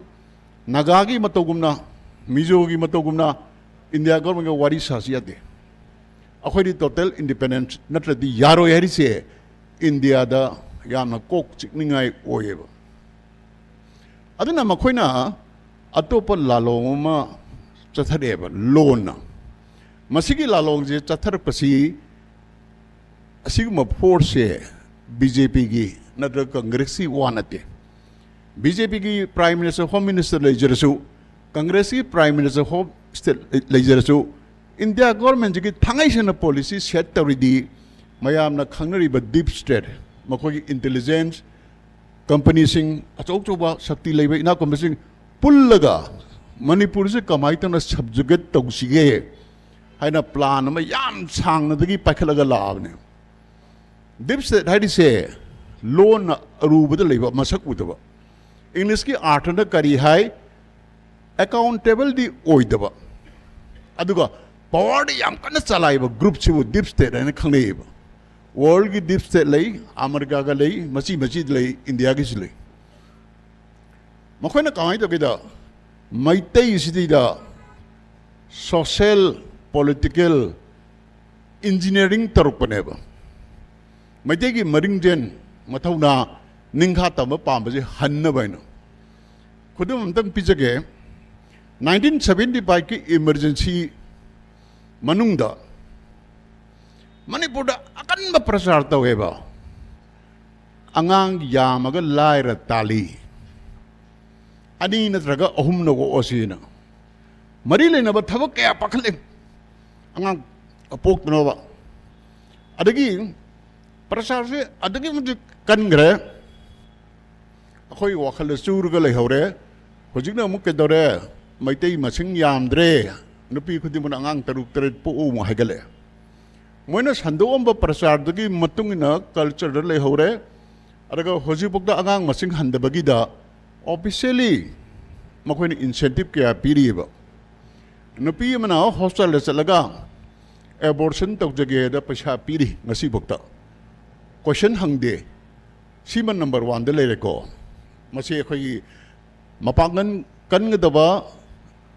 ꯅꯥꯒꯥꯒꯤ ꯃꯇꯧꯒꯨꯝꯅ, ꯃꯤꯖꯣꯒꯤ ꯃꯇꯧꯒꯨꯝꯅ ꯏꯟꯗꯤꯌꯥ ꯒꯣꯔꯃꯦꯟꯒ ꯋꯥꯔꯤ ꯁꯥꯁꯤ ꯌꯥꯗꯦ꯫ ꯑꯩꯈꯣꯏꯗꯤ ꯇꯣꯇꯦꯜ ꯏꯟꯗꯤꯄꯦꯟꯗꯦꯟꯁ ꯅꯠꯇ꯭ꯔꯗꯤ ꯌꯥꯔꯣꯏ ꯍꯥꯏꯔꯤꯁꯦ ꯏꯟꯗꯤꯌꯥꯗ ꯌꯥꯝꯅ ꯀꯣꯛ ꯆꯤꯛꯅꯤꯡꯉꯥꯏ ꯑꯣꯏꯌꯦꯕ꯫ ꯑꯗꯨꯅ ꯃꯈꯣꯏꯅ ꯑꯇꯣꯞꯄ ꯂꯥꯂꯣꯡ ꯑꯃ ꯆꯠꯊꯔꯛꯑꯦꯕ ꯂꯣꯟꯅ꯫ ꯃꯁꯤꯒꯤ ꯂꯥꯂꯣꯡꯁꯦ ꯆꯠꯊꯔꯛꯄꯁꯤ ꯑꯁꯤꯒꯨꯝꯕ ꯐꯣꯔꯁꯁꯦ ꯕꯤ ꯖꯦ ꯄꯤꯒꯤ ꯅꯠꯇ꯭ꯔꯒ ꯀꯪꯒ꯭ꯔꯦꯁꯀꯤ ꯋꯥ ꯅꯠꯇꯦ꯫ ꯕꯤ ꯖꯦ ꯄꯤꯒꯤ ꯄ꯭ꯔꯥꯏꯝ ꯃꯤꯅꯤꯁꯇꯔ, ꯍꯣꯝ ꯃꯤꯅꯤꯁꯇꯔ ꯂꯩꯖꯔꯁꯨ, ꯀꯪꯒ꯭ꯔꯦꯁꯀꯤ ꯄ꯭ꯔꯥꯏꯝ ꯃꯤꯅꯤꯁꯇꯔ, ꯍꯣꯝ ꯁ꯭ꯇꯦꯠ ꯂꯩꯖꯔꯁꯨ, ꯏꯟꯗꯤꯌꯥ ꯒꯣꯔꯃꯦꯟꯁꯤꯒꯤ ꯊꯥꯡꯉꯩ ꯁꯦꯡꯅ ꯄꯣꯂꯤꯁꯤ ꯁꯦꯠ ꯇꯧꯔꯤꯗꯤ ꯃꯌꯥꯝꯅ ꯈꯪꯅꯔꯤꯕ ꯗꯤꯞ ꯁ꯭ꯇꯦꯠ, ꯃꯈꯣꯏꯒꯤ ꯏꯟꯇꯦꯂꯤꯖꯦꯟꯁ ꯀꯝꯄꯅꯤꯁꯤꯡ, ꯑꯆꯧ ꯑꯆꯧꯕ ꯁꯛꯇꯤ ꯂꯩꯕ ꯏꯅꯥꯛ ꯈꯨꯟꯕꯁꯤꯡ ꯄꯨꯜꯂꯒ ꯃꯅꯤꯄꯨꯔꯁꯤ ꯀꯃꯥꯏꯅ ꯇꯧꯅ ꯁꯕꯖꯨꯒꯦꯠ ꯇꯧꯁꯤꯒꯦ ꯍꯥꯏꯅ ꯄ꯭ꯂꯥꯟ ꯑꯃ ꯌꯥꯝ ꯁꯥꯡꯅꯗꯒꯤ ꯄꯥꯏꯈꯠꯂꯒ ꯂꯥꯛꯑꯕꯅꯦ꯫ ꯗꯤꯞ ꯁ꯭ꯇꯦꯠ ꯍꯥꯏꯔꯤꯁꯦ ꯂꯣꯟꯅ ꯑꯔꯨꯕꯗ ꯂꯩꯕ, ꯃꯁꯛ ꯎꯗꯕ꯫ ꯏꯪꯂꯤꯁꯀꯤ ꯑꯥꯔꯊꯅ ꯀꯔꯤ ꯍꯥꯏ? ꯑꯦꯀꯥꯎꯟꯇꯦꯕꯜꯗꯤ ꯑꯣꯏꯗꯕ, ꯑꯗꯨꯒ ꯄꯋꯥꯔꯗꯤ ꯌꯥꯝ ꯀꯟꯅ ꯆꯂꯥꯏꯕ ꯒ꯭ꯔꯨꯞꯁꯤꯕꯨ ꯗꯤꯞ ꯁ꯭ꯇꯦꯠ ꯍꯥꯏꯅ ꯈꯪꯅꯩꯌꯦꯕ꯫ ꯋꯥꯔꯜꯒꯤ ꯗꯤꯞ ꯁ꯭ꯇꯦꯠ ꯂꯩ, ꯑꯃꯦꯔꯤꯀꯥꯒ ꯂꯩ, ꯃꯆꯤ ꯃꯆꯤꯗ ꯂꯩ, ꯏꯟꯗꯤꯌꯥꯒꯤꯁꯨ ꯂꯩ꯫ ꯃꯈꯣꯏꯅ ꯀꯃꯥꯏꯅ ꯇꯧꯒꯦꯗ, ꯃꯩꯇꯩꯁꯤꯗꯩꯗ ꯁꯣꯁꯦꯜ, ꯄꯣꯂꯤꯇꯤꯀꯦꯜ, ꯏꯟꯖꯤꯅꯤꯌꯥꯔꯤꯡ ꯇꯧꯔꯛꯄꯅꯦꯕ꯫ ꯃꯩꯇꯩꯒꯤ ꯃꯔꯤꯡꯖꯦꯟ ꯃꯊꯧꯅꯥ ꯅꯤꯡꯈꯥ ꯇꯝꯕ ꯄꯥꯝꯕꯁꯦ ꯍꯟꯅꯕ ꯍꯥꯏꯅ꯫ ꯈꯨꯗꯝ ꯑꯝꯇꯪ ꯄꯤꯖꯒꯦ꯫ ꯅꯥꯏꯟꯇꯤꯟ ꯁꯚꯦꯟꯇꯤ ꯐꯥꯏꯚꯀꯤ ꯏꯃꯔꯖꯦꯟꯁꯤ ꯃꯅꯨꯡꯗ ꯃꯅꯤꯄꯨꯔꯗ ꯑꯀꯟꯕ ꯄ꯭ꯔꯆꯥꯔ ꯇꯧꯋꯦꯕ꯫ ꯑꯉꯥꯡ ꯌꯥꯝꯃꯒ ꯂꯥꯏꯔ ꯇꯥꯜꯂꯤ, ꯑꯅꯤ ꯅꯠꯇ꯭ꯔꯒ ꯑꯍꯨꯝꯅ ꯑꯣꯛꯑꯁꯤꯅ꯫ ꯃꯔꯤ ꯂꯩꯅꯕ ꯊꯕꯛ ꯀꯌꯥ ꯄꯥꯈꯠꯂꯦ ꯑꯉꯥꯡ ꯄꯣꯛꯇꯅꯕ꯫ ꯑꯗꯒꯤ ꯄ꯭ꯔꯆꯥꯔꯁꯦ ꯑꯗꯨꯛꯀꯤ ꯃꯇꯤꯛ ꯀꯟꯈ꯭ꯔꯦ꯫ ꯑꯩꯈꯣꯏ ꯋꯥꯈꯜꯗ ꯆꯨꯔꯒ ꯂꯩꯍꯧꯔꯦ꯫ ꯍꯧꯖꯤꯛꯅ ꯑꯃꯨꯛ ꯀꯩꯗꯧꯔꯦ? ꯃꯩꯇꯩ ꯃꯁꯤꯡ ꯌꯥꯝꯗ꯭ꯔꯦ, ꯅꯨꯄꯤ ꯈꯨꯗꯤꯡꯃꯛꯅ ꯑꯉꯥꯡ ꯇꯔꯨꯛ ꯇꯔꯦꯠ ꯄꯣꯛꯎ ꯑꯃꯨꯛ ꯍꯥꯏꯒꯠꯂꯛꯑꯦ꯫ ꯃꯣꯏꯅ ꯁꯟꯗꯣꯛꯑꯝꯕ ꯄ꯭ꯔꯆꯥꯔꯗꯨꯒꯤ ꯃꯇꯨꯡ ꯏꯟꯅ ꯀꯜꯆꯔꯗ ꯂꯩꯍꯧꯔꯦ꯫ ꯑꯗꯨꯒ ꯍꯧꯖꯤꯛꯐꯥꯎꯗ ꯑꯉꯥꯡ ꯃꯁꯤꯡ ꯍꯟꯗꯕꯒꯤꯗ ꯑꯣꯐꯤꯁꯤꯌꯦꯜꯂꯤ ꯃꯈꯣꯏꯅ ꯏꯟꯁꯦꯟꯇꯤꯞ ꯀꯌꯥ ꯄꯤꯔꯤꯑꯕ꯫ ꯅꯨꯄꯤ ꯑꯃꯅ ꯍꯣꯁꯇꯦꯜꯗ ꯆꯠꯂꯒ ꯑꯦꯕꯣꯔꯁꯟ ꯇꯧꯖꯒꯦꯗ ꯄꯩꯁꯥ ꯄꯤꯔꯤ ꯉꯁꯤꯐꯥꯎꯗ꯫ ꯀꯣꯏꯁꯟ ꯍꯪꯗꯦ꯫ ꯁꯤꯃ ꯅꯝꯕꯔ ꯋꯥꯟꯗ ꯂꯩꯔꯦꯀꯣ꯫ ꯃꯁꯤ ꯑꯩꯈꯣꯏꯒꯤ ꯃꯄꯥꯡꯒꯜ ꯀꯟꯒꯗꯕ,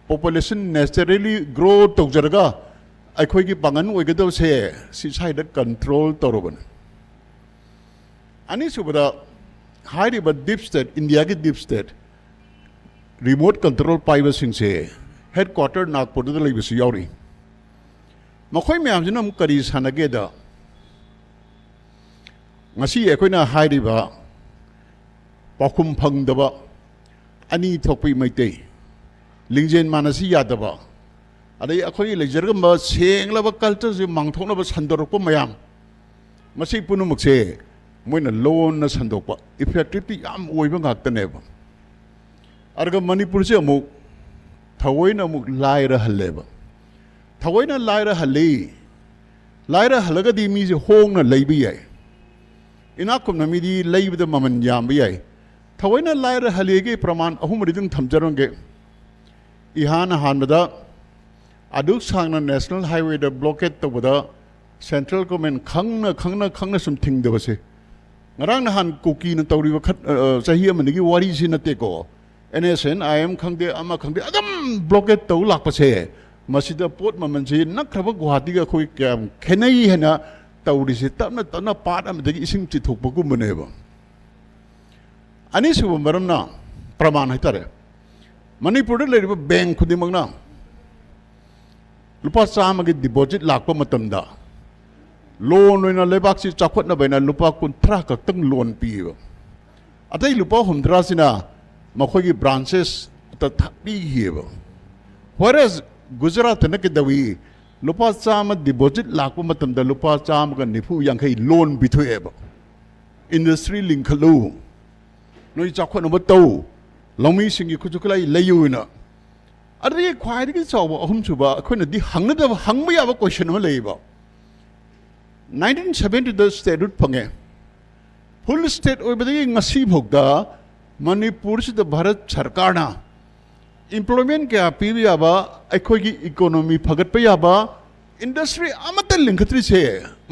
ꯄꯣꯄꯨꯂꯦꯁꯟ ꯅꯦꯆꯔꯦꯂꯤ ꯒ꯭ꯔꯣ ꯇꯧꯖꯔꯒ ꯑꯩꯈꯣꯏꯒꯤ ꯄꯥꯡꯒꯜ ꯑꯣꯏꯒꯗꯕꯁꯦ ꯁꯤ ꯁ꯭ꯋꯥꯏꯗ ꯀꯟꯇ꯭ꯔꯣꯜ ꯇꯧꯔꯕꯅꯤ꯫ ꯑꯅꯤꯁꯨꯕꯗ, ꯍꯥꯏꯔꯤꯕ ꯗꯤꯞ ꯁ꯭ꯇꯦꯠ, ꯏꯟꯗꯤꯌꯥꯒꯤ ꯗꯤꯞ ꯁ꯭ꯇꯦꯠ, ꯔꯤꯃꯣꯠ ꯀꯟꯇ꯭ꯔꯣꯜ ꯄꯥꯏꯕꯁꯤꯡꯁꯦ ꯍꯦꯗ ꯀ꯭ꯋꯥꯇꯔ ꯅꯥꯒꯄꯨꯔꯗ ꯂꯩꯕꯁꯨ ꯌꯥꯎꯔꯤ꯫ ꯃꯈꯣꯏ ꯃꯌꯥꯝꯁꯤꯅ ꯑꯃꯨꯛ ꯀꯔꯤ ꯁꯥꯟꯅꯒꯦꯗ, ꯉꯁꯤ ꯑꯩꯈꯣꯏꯅ ꯍꯥꯏꯔꯤꯕ ꯄꯥꯎꯈꯨꯝ ꯐꯪꯗꯕ ꯑꯅꯤ ꯊꯣꯛꯄꯤ ꯃꯩꯇꯩ, ꯂꯤꯡꯖꯦꯜ ꯃꯥꯟꯅꯁꯤ ꯌꯥꯗꯕ, ꯑꯗꯩ ꯑꯩꯈꯣꯏꯒꯤ ꯂꯩꯖꯔꯝꯕ ꯁꯦꯡꯂꯕ ꯀꯜꯆꯔꯁꯤ ꯃꯥꯡꯊꯣꯛꯅꯕ ꯁꯟꯗꯣꯔꯛꯄ ꯃꯌꯥꯝ, ꯃꯁꯤ ꯄꯨꯝꯅꯃꯛꯁꯦ ꯃꯣꯏꯅ ꯂꯣꯟꯅ ꯁꯟꯗꯣꯛꯄ, ꯏꯐꯦꯛꯇꯤꯞꯇꯤ ꯌꯥꯝ ꯑꯣꯏꯕ ꯉꯥꯛꯇꯅꯦꯕ꯫ ꯑꯗꯨꯒ ꯃꯅꯤꯄꯨꯔꯁꯦ ꯑꯃꯨꯛ ꯊꯑꯣꯏꯅ ꯑꯃꯨꯛ ꯂꯥꯏꯔꯍꯜꯂꯦꯕ꯫ ꯊꯑꯣꯏꯅ ꯂꯥꯏꯔꯍꯜꯂꯤ꯫ ꯂꯥꯏꯔꯍꯜꯂꯒꯗꯤ ꯃꯤꯁꯦ ꯍꯣꯡꯅ ꯂꯩꯕ ꯌꯥꯏ꯫ ꯏꯅꯥꯛ ꯈꯨꯟꯕ ꯃꯤꯗꯤ ꯂꯩꯕꯗ ꯃꯃꯜ ꯌꯥꯝꯕ ꯌꯥꯏ꯫ ꯊꯑꯣꯏꯅ ꯂꯥꯏꯔꯍꯜꯂꯤꯒꯤ ꯄ꯭ꯔꯃꯥꯟ ꯑꯍꯨꯝ ꯃꯔꯤꯗꯪ ꯊꯝꯖꯔꯝꯒꯦ꯫ ꯏꯍꯥꯟ ꯍꯥꯟꯕꯗ ꯑꯗꯨꯛ ꯁꯥꯡꯅ ꯅꯦꯁꯅꯦꯜ ꯍꯥꯏꯋꯦꯗ ꯕ꯭ꯂꯣꯀꯦꯠ ꯇꯧꯕꯗ ꯁꯦꯟꯇ꯭ꯔꯦꯜ ꯒꯣꯔꯃꯦꯟ ꯈꯪꯅ, ꯈꯪꯅ, ꯈꯪꯅ ꯁꯨꯝ ꯊꯤꯡꯗꯕꯁꯦ, ꯉꯔꯥꯡ ꯅꯍꯥꯟ ꯀꯨꯀꯤꯅ ꯇꯧꯔꯤꯕ ꯈꯠ-, ꯑ, ꯑ, ꯆꯍꯤ ꯑꯃꯅꯤꯒꯤ ꯋꯥꯔꯤꯁꯤ ꯅꯠꯇꯦꯀꯣ꯫ N S N I M ꯈꯪꯗꯦ, ꯑꯃ ꯈꯪꯗꯦ, ꯑꯗꯨꯝ ꯕ꯭ꯂꯣꯀꯦꯠ ꯇꯧ ꯂꯥꯛꯄꯁꯦ, ꯃꯁꯤꯗ ꯄꯣꯠ ꯃꯃꯜꯁꯤ ꯅꯛꯈ꯭ꯔꯕ ꯒꯨꯍꯥꯇꯤꯒ ꯑꯩꯈꯣꯏ ꯀꯌꯥꯝ ꯈꯦꯠꯅꯩ ꯍꯥꯏꯅ ꯇꯧꯔꯤꯁꯦ, ꯇꯞꯅ ꯇꯞꯅ ꯄꯥꯠ ꯑꯃꯗꯒꯤ ꯏꯁꯤꯡ ꯆꯤꯊꯣꯛꯄꯒꯨꯝꯕꯅꯦꯕ꯫ ꯑꯅꯤꯁꯨꯕ ꯃꯔꯝꯅ ꯄ꯭ꯔꯃꯥꯟ ꯍꯥꯏꯇꯥꯔꯦ꯫ ꯃꯅꯤꯄꯨꯔꯗ ꯂꯩꯔꯤꯕ ꯕꯦꯡ ꯈꯨꯗꯤꯡꯃꯛꯅ ꯂꯨꯄꯥ ꯆꯥꯝꯃꯒꯤ ꯗꯤꯄꯣꯖꯤꯠ ꯂꯥꯛꯄ ꯃꯇꯝꯗ ꯂꯣꯟ ꯑꯣꯏꯅ ꯂꯩꯕꯥꯛꯁꯤ ꯆꯥꯎꯈꯠꯅꯕ ꯍꯥꯏꯅ ꯂꯨꯄꯥ ꯀꯨꯟꯊ꯭ꯔꯥ ꯈꯛꯇꯪ ꯂꯣꯟ ꯄꯤꯌꯦꯕ꯫ ꯑꯇꯩ ꯂꯨꯄꯥ ꯍꯨꯝꯗ꯭ꯔꯥꯁꯤꯅ ꯃꯈꯣꯏꯒꯤ ꯕ꯭ꯔꯥꯟꯆꯦꯁꯇ ꯊ-, ꯄꯤꯈꯤꯑꯕ꯫ Whereas ꯒꯨꯖꯔꯥꯠꯇꯅ ꯀꯩꯗꯧꯏ? ꯂꯨꯄꯥ ꯆꯥꯝꯃ ꯗꯤꯄꯣꯖꯤꯠ ꯂꯥꯛꯄ ꯃꯇꯝꯗ ꯂꯨꯄꯥ ꯆꯥꯝꯃꯒ ꯅꯤꯐꯨ ꯌꯥꯡꯈꯩ ꯂꯣꯟ ꯄꯤꯊꯣꯛꯑꯦꯕ꯫ ꯏꯟꯗꯁꯇ꯭ꯔꯤ ꯂꯤꯡꯈꯠꯂꯨ, ꯅꯣꯏ ꯆꯥꯎꯈꯠꯅꯕ ꯇꯧ, ꯂꯧꯃꯤꯁꯤꯡꯒꯤ ꯈꯨꯠꯁꯨ ꯈꯨꯠꯂꯥꯏ ꯂꯩꯌꯨꯅ꯫ ꯑꯗꯨꯗꯒꯤ ꯈ꯭ꯋꯥꯏꯗꯒꯤ ꯆꯥꯎꯕ ꯑꯍꯨꯝꯁꯨꯕ, ꯑꯩꯈꯣꯏꯅꯗꯤ ꯍꯪꯅꯗꯕ, ꯍꯪꯕ ꯌꯥꯕ ꯀꯣꯏꯁꯟ ꯑꯃ ꯂꯩꯌꯦꯕ꯫ ꯅꯥꯏꯟꯇꯤꯟ ꯁꯚꯦꯟꯇꯤꯗ ꯁ꯭ꯇꯦꯠꯍꯨꯗ ꯐꯪꯉꯦ, ꯐꯨꯜ ꯁ꯭ꯇꯦꯠ ꯑꯣꯏꯕꯗꯒꯤ ꯉꯁꯤ ꯐꯥꯎꯗ ꯃꯅꯤꯄꯨꯔꯁꯤꯗ ꯚꯥꯔꯠ ꯁꯔꯀꯥꯔꯅ ꯏꯝꯄ꯭ꯂꯣꯏꯃꯦꯟ ꯀꯌꯥ ꯄꯤꯕ ꯌꯥꯕ, ꯑꯩꯈꯣꯏꯒꯤ ꯏꯀꯣꯅꯣꯃꯤ ꯐꯒꯠꯄ ꯌꯥꯕ ꯏꯟꯗꯁꯇ꯭ꯔꯤ ꯑꯃꯠꯇ ꯂꯤꯡꯈꯠꯇ꯭ꯔꯤꯁꯦ,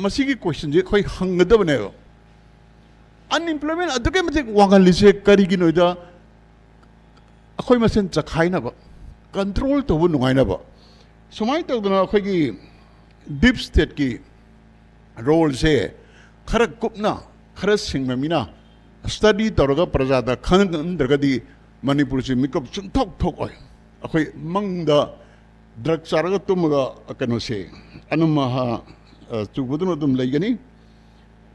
ꯃꯁꯤꯒꯤ ꯀꯣꯏꯁꯟꯁꯦ ꯑꯩꯈꯣꯏ ꯍꯪꯒꯗꯕꯅꯦꯕ꯫ ꯑꯟꯏꯝꯄ꯭ꯂꯣꯏꯃꯦꯟ ꯑꯗꯨꯛꯀꯤ ꯃꯇꯤꯛ ꯋꯥꯡꯍꯜꯂꯤꯁꯦ ꯀꯔꯤꯒꯤꯅꯣꯗ ꯑꯩꯈꯣꯏ ꯃꯁꯦꯟ ꯆꯈꯥꯏꯅꯕ, ꯀꯟꯇ꯭ꯔꯣꯜ ꯇꯧꯕ ꯅꯨꯡꯉꯥꯏꯅꯕ, ꯁꯨꯃꯥꯏꯅ ꯇꯧꯗꯅ ꯑꯩꯈꯣꯏꯒꯤ ꯗꯤꯞ ꯁ꯭ꯇꯦꯠꯀꯤ ꯔꯣꯜꯁꯦ ꯈꯔ ꯀꯨꯞꯅ, ꯈꯔ ꯁꯤꯡꯕ ꯃꯤꯅ ꯁ꯭ꯇꯗꯤ ꯇꯧꯔꯒ ꯄ꯭ꯔꯖꯥꯗ ꯈꯪꯍꯟꯗ꯭ꯔꯒꯗꯤ ꯃꯅꯤꯄꯨꯔꯁꯤ ꯃꯤꯀꯨꯞ ꯁꯨꯡꯊꯣꯛ ꯊꯣꯛꯑꯣꯏ꯫ ꯑꯩꯈꯣꯏ ꯃꯪꯗ ꯗ꯭ꯔꯒ ꯆꯥꯔꯒ ꯇꯨꯝꯃꯒ ꯀꯩꯅꯣꯁꯦ ꯑꯅꯝ ꯑꯍꯥ, ꯑ, ꯆꯨꯕꯗꯨꯅ ꯑꯗꯨꯝ ꯂꯩꯒꯅꯤ꯫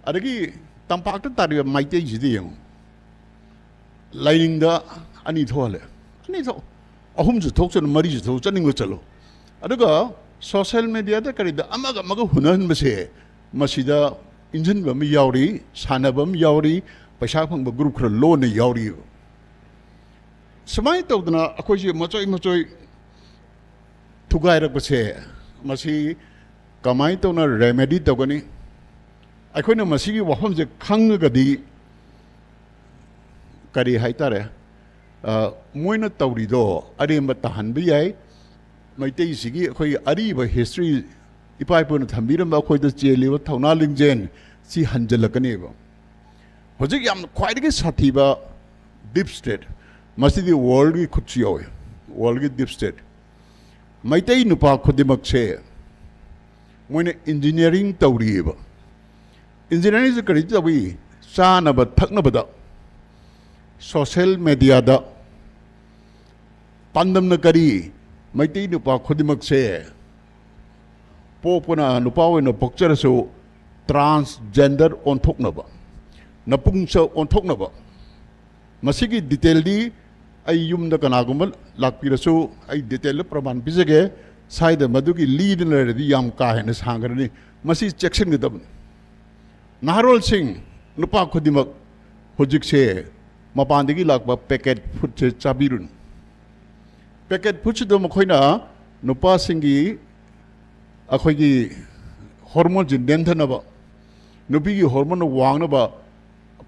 ꯑꯗꯒꯤ ꯇꯝꯄꯥꯛꯇ ꯇꯥꯔꯤꯕ ꯃꯩꯇꯩꯁꯤꯗꯤ ꯌꯦꯡꯉꯨ, ꯂꯥꯏꯅꯤꯡꯗ ꯑꯅꯤ ꯊꯣꯛꯍꯜꯂꯦ꯫ ꯑꯅꯤ ꯊꯣꯛ ꯑꯍꯨꯝꯁꯨ ꯊꯣꯛꯆꯅꯨ, ꯃꯔꯤꯁꯨ ꯊꯣꯛ ꯆꯠꯅꯤꯡꯕ ꯆꯠꯂꯣ꯫ ꯑꯗꯨꯒ ꯁꯣꯁꯦꯜ ꯃꯦꯗꯤꯌꯥꯗ ꯀꯔꯤꯗ ꯑꯃꯒ ꯑꯃꯒ ꯍꯨꯟꯅꯍꯟꯕꯁꯦ, ꯃꯁꯤꯗ ꯏꯟꯁꯤꯟꯕ ꯑꯃ ꯌꯥꯎꯔꯤ, ꯁꯥꯟꯅꯕ ꯑꯃ ꯌꯥꯎꯔꯤ, ꯄꯩꯁꯥ ꯐꯪꯕ ꯒ꯭ꯔꯨꯞ ꯈꯔ ꯂꯣꯟꯅ ꯌꯥꯎꯔꯤꯕ꯫ ꯁꯨꯃꯥꯏꯅ ꯇꯧꯗꯅ ꯑꯩꯈꯣꯏꯁꯦ ꯃꯆꯣꯏ ꯃꯆꯣꯏ ꯊꯨꯒꯥꯏꯔꯛꯄꯁꯦ, ꯃꯁꯤ ꯀꯃꯥꯏꯅ ꯇꯧꯅ ꯔꯦꯃꯦꯗꯤ ꯇꯧꯒꯅꯤ? ꯑꯩꯈꯣꯏꯅ ꯃꯁꯤꯒꯤ ꯋꯥꯐꯝꯁꯦ ꯈꯪꯉꯒꯗꯤ, ꯀꯔꯤ ꯍꯥꯏꯇꯥꯔꯦ, ꯑ, ꯃꯣꯏꯅ ꯇꯧꯔꯤꯗꯣ ꯑꯔꯦꯝꯕ ꯇꯥꯍꯟꯕ ꯌꯥꯏ꯫ ꯃꯩꯇꯩꯁꯤꯒꯤ ꯑꯩꯈꯣꯏꯒꯤ ꯑꯔꯤꯕ ꯍꯤꯁꯇ꯭ꯔꯤ, ꯏꯄꯥ ꯏꯄꯨꯅ ꯊꯝꯕꯤꯔꯝꯕ ꯑꯩꯈꯣꯏꯗ ꯆꯦꯜꯂꯤꯕ ꯊꯧꯅꯥ ꯂꯤꯡꯖꯦꯜ, ꯁꯤ ꯍꯟꯖꯤꯜꯂꯛꯀꯅꯦꯕ꯫ ꯍꯧꯖꯤꯛ ꯌꯥꯝ ꯈ꯭ꯋꯥꯏꯗꯒꯤ ꯁꯥꯊꯤꯕ ꯗꯤꯞ ꯁ꯭ꯇꯦꯠ, ꯃꯁꯤꯗꯤ ꯋꯥꯔꯜꯒꯤ ꯈꯨꯠꯁꯨ ꯌꯥꯎꯋꯦ, ꯋꯥꯔꯜꯒꯤ ꯗꯤꯞ ꯁ꯭ꯇꯦꯠ꯫ ꯃꯩꯇꯩ ꯅꯨꯄꯥ ꯈꯨꯗꯤꯡꯃꯛꯁꯦ ꯃꯣꯏꯅ ꯏꯟꯖꯤꯅꯤꯌꯥꯔꯤꯡ ꯇꯧꯔꯤꯑꯕ꯫ ꯏꯟꯖꯤꯅꯤꯌꯥꯔꯤꯡꯁꯦ ꯀꯔꯤ ꯇꯧꯏ? ꯆꯥꯅꯕ ꯊꯛꯅꯕꯗ, ꯁꯣꯁꯦꯜ ꯃꯦꯗꯤꯌꯥꯗ ꯄꯥꯟꯗꯝꯅ ꯀꯔꯤ? ꯃꯩꯇꯩ ꯅꯨꯄꯥ ꯈꯨꯗꯤꯡꯃꯛꯁꯦ ꯄꯣꯛꯄꯅ ꯅꯨꯄꯥ ꯑꯣꯏꯅ ꯄꯣꯛꯆꯔꯁꯨ ꯇ꯭ꯔꯥꯟꯁꯖꯦꯟꯗꯔ ꯑꯣꯟꯊꯣꯛꯅꯕ, ꯅꯄꯨꯡꯁꯛ ꯑꯣꯟꯊꯣꯛꯅꯕ꯫ ꯃꯁꯤꯒꯤ ꯗꯤꯇꯦꯜꯗꯤ ꯑꯩ ꯌꯨꯝꯗ ꯀꯅꯥꯒꯨꯝꯕ ꯂꯥꯛꯄꯤꯔꯁꯨ ꯑꯩ ꯗꯤꯇꯦꯜꯗ ꯄ꯭ꯔꯃꯥꯟ ꯄꯤꯖꯒꯦ꯫ ꯁ꯭ꯋꯥꯏꯗ ꯃꯗꯨꯒꯤ ꯂꯤꯗꯨꯅ ꯂꯩꯔꯗꯤ ꯌꯥꯝ ꯀꯥ ꯍꯦꯟꯅ ꯁꯥꯡꯈ꯭ꯔꯅꯤ꯫ ꯃꯁꯤ ꯆꯦꯛꯁꯤꯟꯒꯗꯕꯅꯤ꯫ ꯅꯍꯥꯔꯣꯜꯁꯤꯡ, ꯅꯨꯄꯥ ꯈꯨꯗꯤꯡꯃꯛ ꯍꯧꯖꯤꯛꯁꯦ ꯃꯄꯥꯟꯗꯒꯤ ꯂꯥꯛꯄ ꯄꯦꯀꯦꯠ ꯐꯨꯗꯁꯦ ꯆꯥꯕꯤꯔꯨꯅꯨ꯫ ꯄꯦꯀꯦꯠ ꯐꯨꯗꯁꯤꯗ ꯃꯈꯣꯏꯅ ꯅꯨꯄꯥꯁꯤꯡꯒꯤ ꯑꯩꯈꯣꯏꯒꯤ ꯍꯣꯔꯃꯣꯟꯁꯤ ꯅꯦꯝꯊꯅꯕ, ꯅꯨꯄꯤꯒꯤ ꯍꯣꯔꯃꯣꯟ ꯋꯥꯡꯅꯕ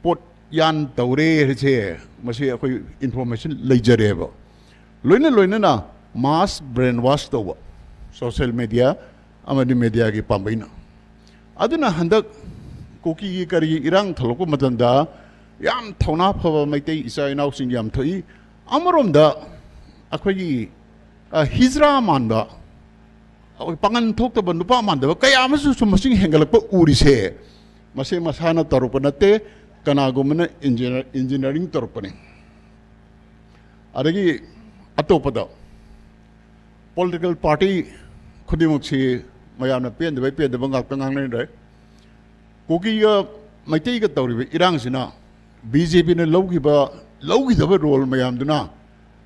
ꯄꯣꯠ ꯌꯥꯟ ꯇꯧꯔꯦ ꯍꯥꯏꯁꯦ, ꯃꯁꯤ ꯑꯩꯈꯣꯏ ꯏꯟꯐꯣꯔꯃꯦꯁꯟ ꯂꯩꯖꯔꯦꯕ꯫ ꯂꯣꯏꯅ ꯂꯣꯏꯅꯅ ꯃꯥꯁ ꯕ꯭ꯔꯦꯟ ꯋꯥꯁ ꯇꯧꯕ, ꯁꯣꯁꯦꯜ ꯃꯦꯗꯤꯌꯥ ꯑꯃꯗꯤ ꯃꯦꯗꯤꯌꯥꯒꯤ ꯄꯥꯝꯕꯩꯅ꯫ ꯑꯗꯨꯅ ꯍꯟꯗꯛ ꯀꯨꯀꯤꯒꯤ ꯀꯔꯤꯒꯤ ꯏꯔꯥꯡ ꯊꯣꯛꯂꯛꯄ ꯃꯇꯝꯗ ꯌꯥꯝ ꯊꯧꯅꯥ ꯐꯕ ꯃꯩꯇꯩ ꯏꯆꯥ ꯏꯅꯥꯎꯁꯤꯡ ꯌꯥꯝ ꯊꯣꯛꯏ꯫ ꯑꯃꯔꯣꯝꯗ ꯑꯩꯈꯣꯏꯒꯤ, ꯑ, ꯍꯤꯖ꯭ꯔꯥ ꯃꯥꯟꯕ, ꯑꯩꯈꯣꯏ ꯄꯥꯡꯒꯟ ꯊꯣꯛꯇꯕ, ꯅꯨꯄꯥ ꯃꯥꯟꯗꯕ ꯀꯌꯥ ꯑꯃꯁꯨ ꯁꯨꯝ ꯃꯁꯤꯡ ꯍꯦꯟꯒꯠꯂꯛꯄ ꯎꯔꯤꯁꯦ, ꯃꯁꯤ ꯃꯁꯥꯅ ꯇꯧꯔꯛꯄ ꯅꯠꯇꯦ, ꯀꯅꯥꯒꯨꯝꯕꯅ ꯏꯟꯖꯤꯅꯤꯌꯔ ꯏꯟꯖꯤꯅꯤꯌꯥꯔꯤꯡ ꯇꯧꯔꯛꯄꯅꯤ꯫ ꯑꯗꯒꯤ ꯑꯇꯣꯞꯄꯗ ꯄꯣꯂꯤꯇꯤꯀꯦꯜ ꯄꯥꯔꯇꯤ ꯈꯨꯗꯤꯡꯃꯛꯁꯤ ꯃꯌꯥꯝꯅ ꯄꯦꯟꯗꯕꯩ ꯄꯦꯟꯗꯕ ꯉꯥꯛꯇ ꯉꯥꯡꯅꯔꯦ꯫ ꯀꯨꯀꯤꯒ ꯃꯩꯇꯩꯒ ꯇꯧꯔꯤꯕ ꯏꯔꯥꯡꯁꯤꯅ ꯕꯤ ꯖꯦ ꯄꯤꯅ ꯂꯧꯈꯤꯕ ꯂꯧꯈꯤꯗꯕ ꯔꯣꯜ ꯃꯌꯥꯝꯗꯨꯅ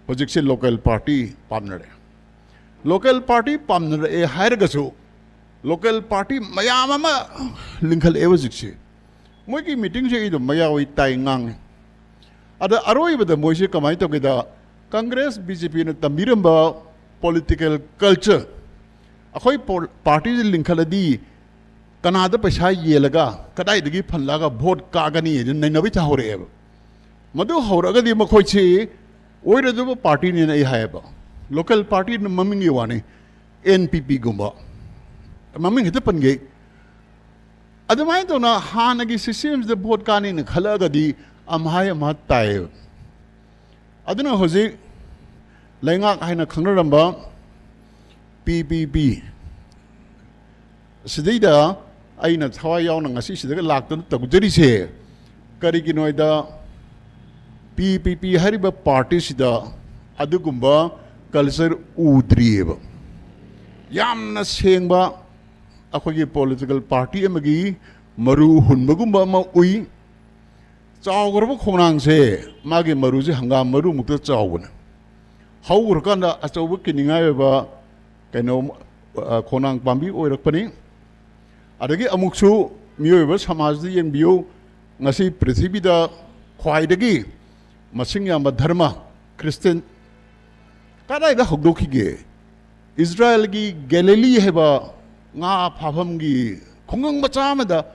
ꯍꯧꯖꯤꯛꯁꯦ ꯂꯣꯀꯦꯜ ꯄꯥꯔꯇꯤ ꯄꯥꯝꯅꯔꯦ꯫ ꯂꯣꯀꯦꯜ ꯄꯥꯔꯇꯤ ꯄꯥꯝꯅꯔꯛꯑꯦ ꯍꯥꯏꯔꯒꯁꯨ ꯂꯣꯀꯦꯜ ꯄꯥꯔꯇꯤ ꯃꯌꯥꯝ ꯑꯃ ꯂꯤꯡꯈꯠꯂꯛꯑꯦ ꯍꯧꯖꯤꯛꯁꯦ꯫ ꯃꯣꯏꯒꯤ ꯃꯤꯇꯤꯡꯁꯦ ꯑꯩ ꯑꯗꯨꯝ ꯃꯌꯥ ꯑꯣꯏ ꯇꯥꯏ ꯉꯥꯡꯉꯤ꯫ ꯑꯗ ꯑꯔꯣꯏꯕꯗ ꯃꯣꯏꯁꯦ ꯀꯃꯥꯏꯅ ꯇꯧꯒꯦꯗ, ꯀꯪꯒ꯭ꯔꯦꯁ ꯕꯤ ꯖꯦ ꯄꯤꯅ ꯇꯝꯕꯤꯔꯝꯕ ꯄꯣꯂꯤꯇꯤꯀꯦꯜ ꯀꯜꯆꯔ, ꯑꯩꯈꯣꯏ ꯄꯣ- ꯄꯥꯔꯇꯤꯁꯦ ꯂꯤꯡꯈꯠꯂꯗꯤ ꯀꯅꯥꯗ ꯄꯩꯁꯥ ꯌꯦꯜꯂꯒ ꯀꯗꯥꯏꯗꯒꯤ ꯐꯟꯂꯒ ꯚꯣꯠ ꯀꯥꯒꯅꯤ ꯍꯥꯏꯗꯨ ꯅꯩꯅꯕꯩ ꯍꯧꯔꯛꯑꯦꯕ꯫ ꯃꯗꯨ ꯍꯧꯔꯛꯑꯒꯗꯤ ꯃꯈꯣꯏꯁꯤ ꯑꯣꯏꯔꯣꯏꯗꯕ ꯄꯥꯔꯇꯤꯅꯦꯅ ꯑꯩ ꯍꯥꯏꯌꯦꯕ꯫ ꯂꯣꯀꯦꯜ ꯄꯥꯔꯇꯤꯅ ꯃꯃꯤꯡꯒꯤ ꯋꯥꯅꯤ, ꯑꯦꯟ ꯄꯤ ꯄꯤꯒꯨꯝꯕ ꯃꯃꯤꯡ ꯍꯦꯛꯇ ꯄꯟꯒꯦ꯫ ꯑꯗꯨꯃꯥꯏꯅ ꯇꯧꯅ ꯍꯥꯟꯅꯒꯤ ꯁꯤꯁꯇꯦꯝꯁꯤꯗ ꯚꯣꯠ ꯀꯥꯅꯤꯅ ꯈꯜꯂꯛꯑꯒꯗꯤ ꯑꯝꯍꯥꯏ ꯑꯝꯍꯥ ꯇꯥꯏꯌꯦꯕ꯫ ꯑꯗꯨꯅ ꯍꯧꯖꯤꯛ ꯂꯩꯉꯥꯛ ꯍꯥꯏꯅ ꯈꯪꯅꯔꯝꯕ ꯄꯤ ꯄꯤ ꯄꯤ ꯁꯤꯗꯩꯗ ꯑꯩꯅ ꯊꯋꯥꯏ ꯌꯥꯎꯅ ꯉꯁꯤ ꯁꯤꯗꯒ ꯂꯥꯛꯇꯅ ꯇꯧꯖꯔꯤꯁꯦ ꯀꯔꯤꯒꯤꯅꯣ ꯍꯥꯏꯗ, ꯄꯤ ꯄꯤ ꯄꯤ ꯍꯥꯏꯔꯤꯕ ꯄꯥꯔꯇꯤꯁꯤꯗ ꯑꯗꯨꯒꯨꯝꯕ ꯀꯜꯆꯔ ꯎꯗ꯭ꯔꯤꯑꯕ꯫ ꯌꯥꯝꯅ ꯁꯦꯡꯕ ꯑꯩꯈꯣꯏꯒꯤ ꯄꯣꯂꯤꯇꯤꯀꯦꯜ ꯄꯥꯔꯇꯤ ꯑꯃꯒꯤ ꯃꯔꯨ ꯍꯨꯟꯕꯒꯨꯝꯕ ꯑꯃ ꯎꯏ꯫ ꯆꯥꯎꯈ꯭ꯔꯕ ꯈꯣꯡꯅꯥꯡꯁꯦ ꯃꯥꯒꯤ ꯃꯔꯨꯁꯦ ꯍꯪꯒꯥꯝ ꯃꯔꯨꯃꯨꯛꯇ ꯆꯥꯎꯕꯅꯦ꯫ ꯍꯧꯈ꯭ꯔꯀꯥꯟꯗ ꯑꯆꯧꯕ ꯀꯤꯅꯤꯡꯉꯥꯏ ꯑꯣꯏꯕ ꯀꯩꯅꯣ, ꯑ, ꯈꯣꯡꯅꯥꯡ ꯄꯥꯝꯕꯤ ꯑꯣꯏꯔꯛꯄꯅꯤ꯫ ꯑꯗꯒꯤ ꯑꯃꯨꯛꯁꯨ ꯃꯤꯑꯣꯏꯕ ꯁꯃꯥꯖꯗ ꯌꯦꯡꯕꯤꯌꯨ, ꯉꯁꯤ ꯄ꯭ꯔꯤꯊꯤꯕꯤꯗ ꯈ꯭ꯋꯥꯏꯗꯒꯤ ꯃꯁꯤꯡ ꯌꯥꯝꯕ ꯙꯔꯃ ꯈ꯭ꯔꯤꯁꯇꯦꯟ ꯀꯗꯥꯏꯗ ꯍꯧꯗꯣꯛꯈꯤꯒꯦ? ꯏꯁꯔꯥꯌꯦꯜꯒꯤ ꯒꯦꯂꯤꯂꯤ ꯍꯥꯏꯕ ꯉꯥ ꯐꯥꯐꯝꯒꯤ ꯈꯨꯡꯒꯪ ꯃꯆꯥ ꯑꯃꯗ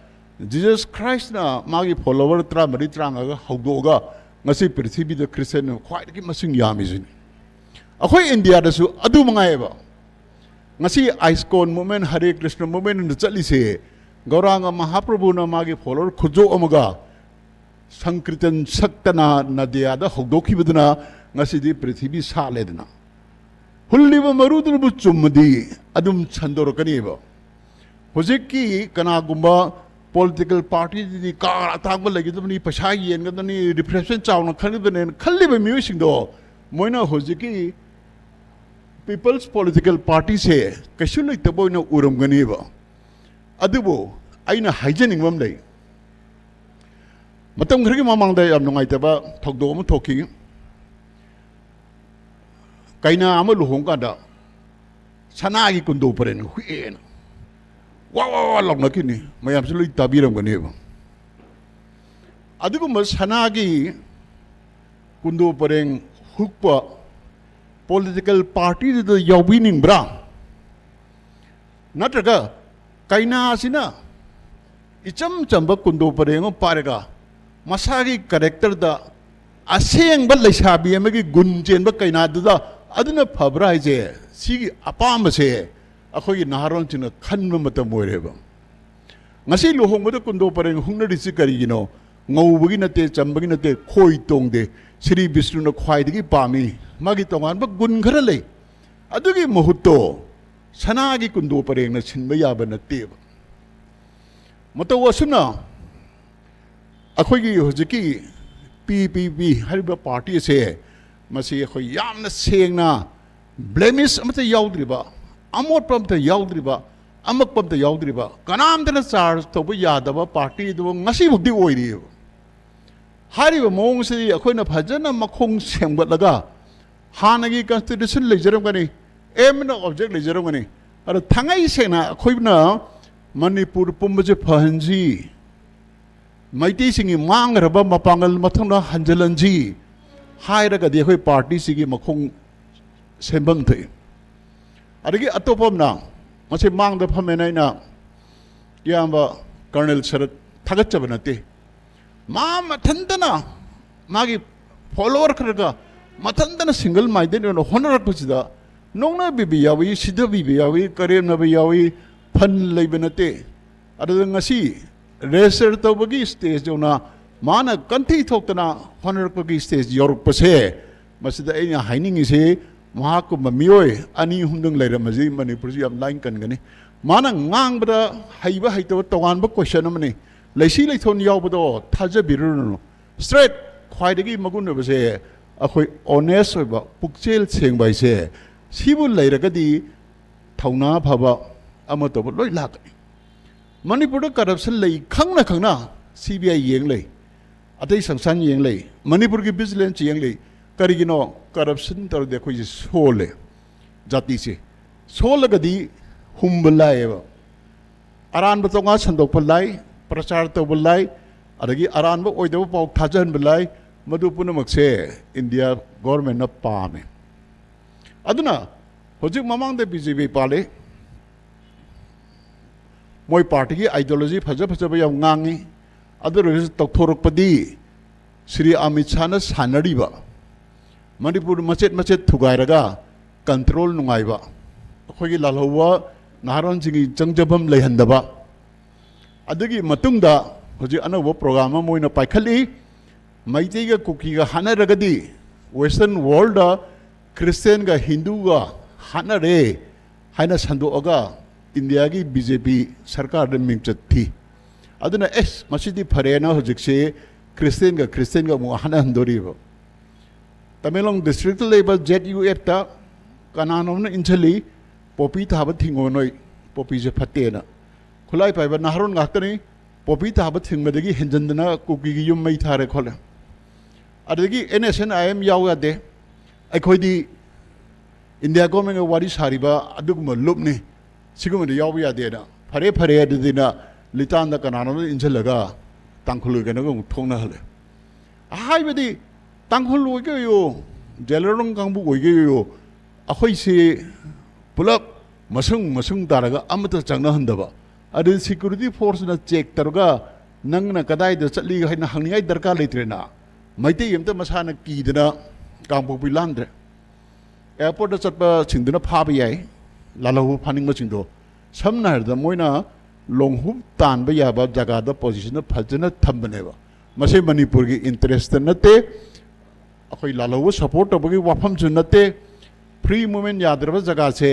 ꯖꯤꯖꯁ ꯈ꯭ꯔꯥꯏꯁꯅ ꯃꯥꯒꯤ ꯐꯣꯂꯣꯋꯔ ꯇꯔꯥꯃꯔꯤ ꯇꯔꯥꯃꯉꯥꯒ ꯍꯧꯗꯣꯛꯑꯒ ꯉꯁꯤ ꯄ꯭ꯔꯤꯊꯤꯕꯤꯗ ꯈ꯭ꯔꯤꯁꯇꯦꯟ ꯈ꯭ꯋꯥꯏꯗꯒꯤ ꯃꯁꯤꯡ ꯌꯥꯝꯃꯤꯁꯤꯅꯤ꯫ ꯑꯩꯈꯣꯏ ꯏꯟꯗꯤꯌꯥꯗꯁꯨ ꯑꯗꯨ ꯃꯉꯥꯏꯑꯕ꯫ ꯉꯁꯤ ꯑꯥꯏꯁꯀꯣꯟ ꯃꯨꯚꯃꯦꯟ, ꯍꯔꯦ ꯀ꯭ꯔꯤꯁꯅ ꯃꯨꯚꯃꯦꯟ ꯑꯅ ꯆꯠꯂꯤꯁꯦ ꯒꯧꯔꯥꯡꯒ ꯃꯍꯥꯄ꯭ꯔꯚꯨꯅ ꯃꯥꯒꯤ ꯐꯣꯂꯣꯋꯔ ꯈꯨꯖꯣꯞ ꯑꯃꯒ ꯁꯪꯀ꯭ꯔꯤꯇꯟ ꯁꯛꯇꯅ ꯅꯗꯤꯌꯥꯗ ꯍꯧꯗꯣꯛꯈꯤꯕꯗꯨꯅ ꯉꯁꯤꯗꯤ ꯄ꯭ꯔꯤꯊꯤꯕꯤ ꯁꯥꯠꯂꯦꯗꯅ꯫ ꯍꯨꯜꯂꯤꯕ ꯃꯔꯨꯗꯨꯅꯕꯨ ꯆꯨꯝꯃꯗꯤ ꯑꯗꯨꯝ ꯁꯟꯗꯣꯔꯛꯀꯅꯦꯕ꯫ ꯍꯧꯖꯤꯛꯀꯤ ꯀꯅꯥꯒꯨꯝꯕ ꯄꯣꯂꯤꯇꯤꯀꯦꯜ ꯄꯥꯔꯇꯤꯗꯨꯗꯤ ꯀꯥꯔ ꯑꯇꯥꯡꯕ ꯂꯩꯒꯗꯕꯅꯤ, ꯄꯩꯁꯥ ꯌꯦꯟꯒꯗꯕꯅꯤ, ꯔꯤꯐ꯭ꯔꯦꯁꯃꯦꯟ ꯆꯥꯎꯅ ꯈꯟꯒꯗꯕꯅꯦꯅ ꯈꯜꯂꯤꯕ ꯃꯤꯑꯣꯏꯁꯤꯡꯗꯣ ꯃꯣꯏꯅ ꯍꯧꯖꯤꯛꯀꯤ ꯄꯤꯄꯜꯁ ꯄꯣꯂꯤꯇꯤꯀꯦꯜ ꯄꯥꯔꯇꯤꯁꯦ ꯀꯩꯁꯨ ꯂꯩꯇꯕ ꯑꯣꯏꯅ ꯎꯔꯝꯒꯅꯦꯕ꯫ ꯑꯗꯨꯕꯨ ꯑꯩꯅ ꯍꯥꯏꯖꯅꯤꯡꯕ ꯑꯃ ꯂꯩ꯫ ꯃꯇꯝ ꯈꯔꯒꯤ ꯃꯃꯥꯡꯗ ꯌꯥꯝ ꯅꯨꯡꯉꯥꯏꯇꯕ ꯊꯧꯗꯣꯛ ꯑꯃ ꯊꯣꯛꯈꯤ꯫ ꯀꯩꯅꯥ ꯑꯃ ꯂꯨꯍꯣꯡ ꯀꯥꯟꯗ ꯁꯅꯥꯒꯤ ꯀꯨꯟꯗꯣ ꯄꯔꯦꯡ ꯍꯨꯛꯑꯦꯅ ꯋꯥ ꯋꯥ ꯋꯥ ꯂꯥꯎꯅꯈꯤꯅꯤ, ꯃꯌꯥꯝꯁꯨ ꯂꯣꯏ ꯇꯥꯕꯤꯔꯝꯒꯅꯦꯕ꯫ ꯑꯗꯨꯒꯨꯝꯕ ꯁꯅꯥꯒꯤ ꯀꯨꯟꯗꯣ ꯄꯔꯦꯡ ꯍꯨꯛꯄ ꯄꯣꯂꯤꯇꯤꯀꯦꯜ ꯄꯥꯔꯇꯤꯗꯨꯗ ꯌꯥꯎꯕꯤꯅꯤꯡꯕ꯭ꯔꯥ? ꯅꯠꯇ꯭ꯔꯒ ꯀꯩꯅꯥꯁꯤꯅ ꯏꯆꯝ ꯆꯝꯕ ꯀꯨꯟꯗꯣ ꯄꯔꯦꯡ ꯑꯃ ꯄꯥꯏꯔꯒ ꯃꯁꯥꯒꯤ ꯀꯦꯔꯦꯛꯇꯔꯗ ꯑꯁꯦꯡꯕ ꯂꯩꯁꯥꯕꯤ ꯑꯃꯒꯤ ꯒꯨꯟ ꯆꯦꯟꯕ ꯀꯩꯅꯥꯗꯨꯗ ꯑꯗꯨꯅ ꯐꯕ꯭ꯔꯥ ꯍꯥꯏꯁꯦ, ꯁꯤꯒꯤ ꯑꯄꯥꯝꯕꯁꯦ ꯑꯩꯈꯣꯏꯒꯤ ꯅꯍꯥꯔꯣꯟꯁꯤꯡꯅ ꯈꯟꯕ ꯃꯇꯝ ꯑꯣꯏꯔꯦꯕ꯫ ꯉꯁꯤ ꯂꯨꯍꯣꯡꯕꯗ ꯀꯨꯟꯗꯣ ꯄꯔꯦꯡ ꯍꯨꯛꯅꯔꯤꯁꯤ ꯀꯔꯤꯒꯤꯅꯣ? ꯉꯧꯕꯒꯤ ꯅꯠꯇꯦ, ꯆꯝꯕꯒꯤ ꯅꯠꯇꯦ, ꯈꯣꯏ ꯇꯣꯡꯗꯦ꯫ ꯁ꯭ꯔꯤ ꯕꯤꯁꯅꯨꯅ ꯈ꯭ꯋꯥꯏꯗꯒꯤ ꯄꯥꯝꯃꯤ꯫ ꯃꯥꯒꯤ ꯇꯣꯉꯥꯟꯕ ꯒꯨꯟ ꯈꯔ ꯂꯩ꯫ ꯑꯗꯨꯒꯤ ꯃꯍꯨꯠꯇꯣ ꯁꯅꯥꯒꯤ ꯀꯨꯟꯗꯣ ꯄꯔꯦꯡꯅ ꯁꯤꯟꯕ ꯌꯥꯕ ꯅꯠꯇꯦꯕ꯫ ꯃꯇꯧ ꯑꯁꯨꯝꯅ ꯑꯩꯈꯣꯏꯒꯤ ꯍꯧꯖꯤꯛꯀꯤ ꯄꯤ ꯄꯤ ꯄꯤ ꯍꯥꯏꯔꯤꯕ ꯄꯥꯔꯇꯤ ꯑꯁꯦ, ꯃꯁꯤ ꯑꯩꯈꯣꯏ ꯌꯥꯝꯅ ꯁꯦꯡꯅ ꯕ꯭ꯂꯦꯃꯤꯁ ꯑꯃꯠꯇ ꯌꯥꯎꯗ꯭ꯔꯤꯕ, ꯑꯃꯣꯠꯄ ꯑꯃꯠꯇ ꯌꯥꯎꯗ꯭ꯔꯤꯕ, ꯑꯃꯛꯄ ꯑꯃꯠꯇ ꯌꯥꯎꯗ꯭ꯔꯤꯕ, ꯀꯅꯥꯝꯇꯅ ꯆꯥꯔꯖ ꯇꯧꯕ ꯌꯥꯗꯕ ꯄꯥꯔꯇꯤ ꯑꯗꯨ ꯉꯁꯤꯐꯥꯎꯗꯤ ꯑꯣꯏꯔꯤꯑꯕ꯫ ꯍꯥꯏꯔꯤꯕ ꯃꯑꯣꯡꯁꯤꯗꯤ ꯑꯩꯈꯣꯏꯅ ꯐꯖꯅ ꯃꯈꯣꯡ ꯁꯦꯝꯒꯠꯂꯒ ꯍꯥꯟꯅꯒꯤ ꯀꯟꯁꯇꯤꯇ꯭ꯌꯨꯁꯟ ꯂꯩꯖꯔꯝꯒꯅꯤ, ꯑꯦꯝ ꯑꯦꯟ ꯑꯣꯕꯖꯦꯛ ꯂꯩꯖꯔꯝꯒꯅꯤ꯫ ꯑꯗ ꯊꯥꯡꯉꯩ ꯁꯦꯡꯅ ꯑꯩꯈꯣꯏꯅ ꯃꯅꯤꯄꯨꯔ ꯄꯨꯝꯕꯁꯦ ꯐꯍꯟꯁꯤ, ꯃꯩꯇꯩꯁꯤꯡꯒꯤ ꯃꯥꯡꯈ꯭ꯔꯕ ꯃꯄꯥꯡꯒꯜ ꯃꯊꯪꯗ ꯍꯟꯖꯤꯜꯍꯟꯁꯤ ꯍꯥꯏꯔꯒꯗꯤ ꯑꯩꯈꯣꯏ ꯄꯥꯔꯇꯤꯁꯤꯒꯤ ꯃꯈꯣꯡ ꯁꯦꯝꯐꯝ ꯊꯣꯛꯏ꯫ ꯑꯗꯒꯤ ꯑꯇꯣꯞꯄ ꯑꯃꯅ, ꯃꯁꯤ ꯃꯥꯡꯗ ꯐꯝꯃꯦꯅ ꯑꯩꯅ ꯏꯌꯥꯝꯕ ꯀꯔꯅꯦꯜ ꯁꯔꯠ ꯊꯥꯒꯠꯆꯕ ꯅꯠꯇꯦ꯫ ꯃꯥ ꯃꯊꯟꯇꯅ ꯃꯥꯒꯤ ꯐꯣꯂꯣꯋꯔ ꯈꯔꯒ ꯃꯊꯟꯇꯅ ꯁꯤꯡꯒꯜ ꯃꯥꯏꯟꯗꯦꯗ ꯑꯣꯏꯅ ꯍꯣꯠꯅꯔꯛꯄꯁꯤꯗ ꯅꯣꯛꯅꯕꯤꯕ ꯌꯥꯎꯏ, ꯁꯤꯊꯕꯤꯕ ꯌꯥꯎꯏ, ꯀꯔꯦꯝꯅꯕ ꯌꯥꯎꯏ, ꯐꯟ ꯂꯩꯕ ꯅꯠꯇꯦ꯫ ꯑꯗꯨꯗ ꯉꯁꯤ ꯔꯦꯖꯤꯁꯇꯔ ꯇꯧꯕꯒꯤ ꯁ꯭ꯇꯦꯖ ꯌꯧꯅ ꯃꯥꯅ ꯀꯟꯊꯤ ꯊꯣꯛꯇꯅ ꯍꯣꯠꯅꯔꯛꯄꯒꯤ ꯁ꯭ꯇꯦꯖ ꯌꯧꯔꯛꯄꯁꯦ, ꯃꯁꯤꯗ ꯑꯩꯅ ꯍꯥꯏꯅꯤꯡꯉꯤꯁꯤ, ꯃꯍꯥꯛꯀꯨꯝꯕ ꯃꯤꯑꯣꯏ ꯑꯅꯤ ꯑꯍꯨꯝꯗꯪ ꯂꯩꯔꯝꯃꯁꯤ ꯃꯅꯤꯄꯨꯔꯁꯤ ꯌꯥꯝ ꯂꯥꯏꯅ ꯀꯟꯒꯅꯤ꯫ ꯃꯥꯅ ꯉꯥꯡꯕꯗ ꯍꯩꯕ ꯍꯩꯇꯕ ꯇꯣꯉꯥꯟꯕ ꯀꯣꯏꯁꯟ ꯑꯃꯅꯤ꯫ ꯂꯩꯁꯤ ꯂꯩꯊꯣꯟ ꯌꯥꯎꯕꯗꯣ ꯊꯥꯖꯕꯤꯔꯨꯔꯅꯨ꯫ ꯁ꯭ꯇ꯭ꯔꯦꯠ ꯈ꯭ꯋꯥꯏꯗꯒꯤ ꯃꯒꯨꯟ ꯑꯣꯏꯕꯁꯦ ꯑꯩꯈꯣꯏ ꯑꯣꯅꯦꯁ ꯑꯣꯏꯕ, ꯄꯨꯛꯆꯦꯜ ꯁꯦꯡꯕ ꯍꯥꯏꯁꯦ, ꯁꯤꯕꯨ ꯂꯩꯔꯒꯗꯤ ꯊꯧꯅꯥ ꯐꯕ ꯑꯃ ꯇꯧꯕ ꯂꯣꯏ ꯂꯥꯛꯀꯅꯤ꯫ ꯃꯅꯤꯄꯨꯔꯗ ꯀꯔꯞꯁꯟ ꯂꯩ ꯈꯪꯅ ꯈꯪꯅ ꯁꯤ ꯕꯤ ꯑꯥꯏ ꯌꯦꯡ ꯂꯩ, ꯑꯇꯩ ꯁꯪꯁꯊꯥꯟ ꯌꯦꯡ ꯂꯩ, ꯃꯅꯤꯄꯨꯔꯒꯤ ꯚꯤꯖꯤꯂꯦꯟꯁ ꯌꯦꯡ ꯂꯩ꯫ ꯀꯔꯤꯒꯤꯅꯣ? ꯀꯔꯞꯁꯟ ꯇꯧꯔꯗꯤ ꯑꯩꯈꯣꯏꯁꯦ ꯁꯣꯜꯂꯦ, ꯖꯥꯇꯤꯁꯦ꯫ ꯁꯣꯜꯂꯒꯗꯤ ꯍꯨꯝꯕ ꯂꯥꯏꯌꯦꯕ꯫ ꯑꯔꯥꯟꯕ ꯆꯥꯝꯃꯉꯥ ꯁꯟꯗꯣꯛꯄ ꯂꯥꯏ, ꯄ꯭ꯔꯆꯥꯔ ꯇꯧꯕ ꯂꯥꯏ, ꯑꯗꯒꯤ ꯑꯔꯥꯟꯕ ꯑꯣꯏꯗꯕ ꯄꯥꯎ ꯊꯥꯖꯍꯟꯕ ꯂꯥꯏ꯫ ꯃꯗꯨ ꯄꯨꯝꯅꯃꯛꯁꯦ ꯏꯟꯗꯤꯌꯥ ꯒꯣꯔꯃꯦꯟꯅ ꯄꯥꯝꯃꯦ꯫ ꯑꯗꯨꯅ ꯍꯧꯖꯤꯛ ꯃꯃꯥꯡꯗ ꯕꯤ ꯖꯦ ꯄꯤ ꯄꯥꯜꯂꯤ, ꯃꯣꯏ ꯄꯥꯔꯇꯤꯒꯤ ꯑꯥꯏꯗꯤꯌꯣꯂꯣꯖꯤ ꯐꯖ ꯐꯖꯕ ꯌꯥꯝ ꯉꯥꯡꯉꯤ꯫ ꯑꯗꯨ ꯑꯣꯏꯔꯒꯁꯨ ꯇꯧꯊꯣꯔꯛꯄꯗꯤ ꯁ꯭ꯔꯤ ꯑꯃꯤꯠ ꯁꯥꯍꯅ ꯁꯥꯟꯅꯔꯤꯕ ꯃꯅꯤꯄꯨꯔ ꯃꯆꯦꯠ ꯃꯆꯦꯠ ꯊꯨꯒꯥꯏꯔꯒ ꯀꯟꯇ꯭ꯔꯣꯜ ꯅꯨꯡꯉꯥꯏꯕ, ꯑꯩꯈꯣꯏꯒꯤ ꯂꯥꯜꯍꯧꯕ ꯅꯍꯥꯔꯣꯟꯁꯤꯡꯒꯤ ꯆꯪꯖꯐꯝ ꯂꯩꯍꯟꯗꯕ꯫ ꯑꯗꯨꯒꯤ ꯃꯇꯨꯡꯗ ꯍꯧꯖꯤꯛ ꯑꯅꯧꯕ ꯄ꯭ꯔꯣꯒ꯭ꯔꯥꯝ ꯑꯃ ꯃꯣꯏꯅ ꯄꯥꯏꯈꯠꯂꯤ꯫ ꯃꯩꯇꯩꯒ ꯀꯨꯀꯤꯒ ꯍꯥꯠꯅꯔꯒꯗꯤ ꯋꯦꯁꯇꯔꯟ ꯋꯥꯔꯜꯗ ꯈ꯭ꯔꯤꯁꯇꯦꯟꯒ ꯍꯤꯟꯗꯨꯒ ꯍꯥꯠꯅꯔꯦ ꯍꯥꯏꯅ ꯁꯟꯗꯣꯛꯑꯒ ꯏꯟꯗꯤꯌꯥꯒꯤ ꯕꯤ ꯖꯦ ꯄꯤ ꯁꯔꯀꯥꯔꯗ ꯃꯤꯡꯆꯠ ꯊꯤ꯫ ꯑꯗꯨꯅ ꯑꯦꯁ, ꯃꯁꯤꯗꯤ ꯐꯔꯦꯅ ꯍꯧꯖꯤꯛꯁꯤ ꯈ꯭ꯔꯤꯁꯇꯦꯟꯒ ꯈ꯭ꯔꯤꯁꯇꯦꯟꯒ ꯑꯃꯨꯛ ꯍꯥꯠꯅꯍꯟꯗꯣꯔꯤꯕ꯫ ꯇꯃꯦꯡꯂꯣꯡ ꯗꯤꯁꯇ꯭ꯔꯤꯛꯇ ꯂꯩꯕ ꯖꯦꯠ ꯌꯨ ꯑꯦꯐꯇ ꯀꯅꯥꯅꯣꯝꯅ ꯏꯟꯁꯤꯜꯂꯤ, "ꯄꯣꯄꯤ ꯊꯥꯕ ꯊꯤꯡꯉꯣ ꯅꯣꯏ, ꯄꯣꯄꯤꯁꯦ ꯐꯠꯇꯦꯅ"꯫ ꯈꯨꯠꯂꯥꯏ ꯄꯥꯏꯕ ꯅꯍꯥꯔꯣꯟ ꯉꯥꯛꯇꯅꯤ꯫ ꯄꯣꯄꯤ ꯊꯥꯕ ꯊꯤꯡꯕꯗꯒꯤ ꯍꯦꯟꯖꯟꯗꯅ ꯀꯨꯀꯤꯒꯤ ꯌꯨꯝ ꯃꯩ ꯊꯥꯔꯦ ꯈꯣꯠꯂꯦ꯫ ꯑꯗꯒꯤ N S N I M ꯌꯥꯎ ꯌꯥꯗꯦ꯫ ꯑꯩꯈꯣꯏꯗꯤ ꯏꯟꯗꯤꯌꯥ ꯒꯣꯔꯃꯦꯟꯒ ꯋꯥꯔꯤ ꯁꯥꯔꯤꯕ ꯑꯗꯨꯒꯨꯝꯕ ꯂꯨꯞꯅꯤ, ꯁꯤꯒꯨꯝꯕꯗ ꯌꯥꯎꯕ ꯌꯥꯗꯦꯅ꯫ ꯐꯔꯦ ꯐꯔꯦ ꯑꯗꯨꯗꯤꯅ ꯂꯤꯇꯥꯟꯗ ꯀꯅꯥꯅꯣꯝꯅ ꯏꯟꯁꯤꯜꯂꯒ ꯇꯥꯡꯈꯨꯜ ꯑꯣꯏꯒꯅꯒ ꯑꯃꯨꯛ ꯊꯣꯛꯅꯍꯜꯂꯦ꯫ ꯍꯥꯏꯕꯗꯤ ꯇꯥꯡꯈꯨꯜ ꯑꯣꯏꯒꯦ ꯑꯣꯏꯌꯣ, ꯖꯦꯂꯔꯣꯡ ꯀꯥꯡꯕꯨ ꯑꯣꯏꯒꯦ ꯑꯣꯏꯌꯣ, ꯑꯩꯈꯣꯏꯁꯤ ꯄꯨꯂꯞ ꯃꯁꯨꯡ ꯃꯁꯨꯡ ꯇꯥꯔꯒ ꯑꯃꯠꯇ ꯆꯪꯅꯍꯟꯗꯕ꯫ ꯑꯗꯨ ꯁꯦꯀ꯭ꯌꯨꯔꯤꯇꯤ ꯐꯣꯔꯁꯅ ꯆꯦꯛ ꯇꯧꯔꯒ ꯅꯪꯅ ꯀꯗꯥꯏꯗ ꯆꯠꯂꯤ ꯍꯥꯏꯅ ꯍꯪꯅꯤꯡꯉꯥꯏ ꯗꯔꯀꯥꯔ ꯂꯩꯇ꯭ꯔꯦꯅ꯫ ꯃꯩꯇꯩ ꯑꯝꯇ ꯃꯁꯥꯅ ꯀꯤꯗꯅ ꯀꯥꯡꯄꯣꯛꯄꯤ ꯂꯥꯟꯗ꯭ꯔꯦ꯫ ꯑꯦꯌꯥꯔꯄꯣꯔꯠꯇ ꯆꯠꯄꯁꯤꯡꯗꯨꯅ ꯐꯥꯕ ꯌꯥꯏ, ꯂꯥꯜꯍꯧꯕ ꯐꯥꯅꯤꯡꯕꯁꯤꯡꯗꯣ꯫ ꯁꯝꯅ ꯍꯥꯏꯔꯕꯗ ꯃꯣꯏꯅ ꯂꯣꯡꯍꯨꯞ ꯇꯥꯟꯕ ꯌꯥꯕ ꯖꯒꯥꯗ ꯄꯣꯖꯤꯁꯟꯗ ꯐꯖꯅ ꯊꯝꯕꯅꯦꯕ꯫ ꯃꯁꯤ ꯃꯅꯤꯄꯨꯔꯒꯤ ꯏꯟꯇꯔꯦꯁꯇ ꯅꯠꯇꯦ, ꯑꯩꯈꯣꯏ ꯂꯥꯜꯍꯧꯕ ꯁꯄꯣꯔꯠ ꯇꯧꯕꯒꯤ ꯋꯥꯐꯝꯁꯨ ꯅꯠꯇꯦ꯫ ꯐ꯭ꯔꯤ ꯃꯨꯚꯃꯦꯟ ꯌꯥꯗ꯭ꯔꯕ ꯖꯒꯥꯁꯦ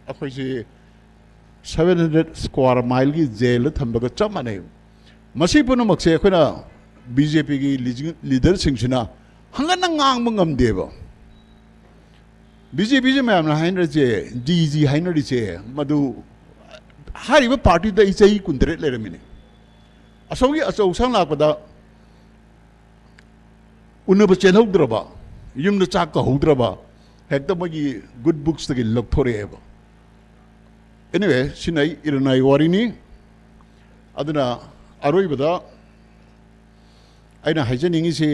ꯑꯩꯈꯣꯏꯁꯤ ꯁꯚꯦꯟ ꯍꯟꯗ꯭ꯔꯦꯠ ꯁ꯭ꯀ꯭ꯋꯥꯔ ꯃꯥꯏꯜꯒꯤ ꯖꯦꯜꯗ ꯊꯝꯕꯒ ꯆꯞ ꯃꯥꯟꯅꯩ꯫ ꯃꯁꯤ ꯄꯨꯝꯅꯃꯛꯁꯦ ꯑꯩꯈꯣꯏꯅ ꯕꯤ ꯖꯦ ꯄꯤꯒꯤ ꯂꯤꯗꯔꯁꯤꯡꯁꯤꯅ ꯍꯪꯒꯠꯅ ꯉꯥꯡꯕ ꯉꯝꯗꯦꯕ꯫ ꯕꯤ ꯖꯦ ꯄꯤꯁꯦ ꯃꯌꯥꯝꯅ ꯍꯥꯏꯅꯔꯤꯁꯦ, ꯖꯤ ꯖꯤ ꯍꯥꯏꯅꯔꯤꯁꯦ, ꯃꯗꯨ ꯍꯥꯏꯔꯤꯕ ꯄꯥꯔꯇꯤꯗ ꯑꯩ ꯆꯍꯤ ꯀꯨꯟꯇꯔꯦꯠ ꯂꯩꯔꯝꯃꯤꯅꯦ꯫ ꯑꯁꯣꯝꯒꯤ ꯑꯆꯧ ꯑꯁꯥꯡ ꯂꯥꯛꯄꯗ ꯎꯅꯕ ꯆꯦꯜꯍꯧꯗ꯭ꯔꯕ, ꯌꯨꯝꯗ ꯆꯥꯛ ꯀꯧꯍꯧꯗ꯭ꯔꯕ, ꯍꯦꯛꯇ ꯃꯣꯏꯒꯤ ꯒꯨꯗ ꯕꯨꯛꯁꯇꯒꯤ ꯂꯧꯊꯣꯔꯛꯑꯦꯕ꯫ ꯑꯦꯅꯤꯋꯦ, ꯁꯤꯅ ꯑꯩ ꯏꯔꯅꯥꯏ ꯋꯥꯔꯤꯅꯤ꯫ ꯑꯗꯨꯅ ꯑꯔꯣꯏꯕꯗ ꯑꯩꯅ ꯍꯥꯏꯖꯅꯤꯡꯉꯤꯁꯤ,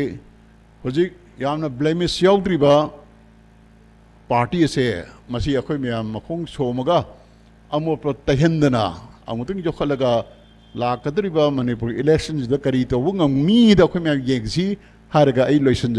ꯍꯧꯖꯤꯛ ꯌꯥꯝꯅ ꯕ꯭ꯂꯦꯃꯤꯁ ꯌꯥꯎꯗ꯭ꯔꯤꯕ ꯄꯥꯔꯇꯤ ꯑꯁꯦ, ꯃꯁꯤ ꯑꯩꯈꯣꯏ ꯃꯌꯥꯝ ꯃꯈꯣꯡ ꯁꯣꯝꯃꯒ ꯑꯃꯣꯠꯄ ꯇꯩꯍꯟꯗꯅ ꯑꯃꯨꯛꯇꯪ ꯌꯣꯛꯈꯠꯂꯒ ꯂꯥꯛꯀꯗꯧꯔꯤꯕ ꯃꯅꯤꯄꯨꯔ ꯏꯂꯦꯛꯁꯟꯁꯤꯗ ꯀꯔꯤ ꯇꯧꯕ ꯉꯝꯃꯤꯗ ꯑꯩꯈꯣꯏ ꯃꯌꯥꯝ ꯌꯦꯡꯁꯤ ꯍꯥꯏꯔꯒ ꯑꯩ ꯂꯣꯏꯁꯤꯟꯖꯒꯦ꯫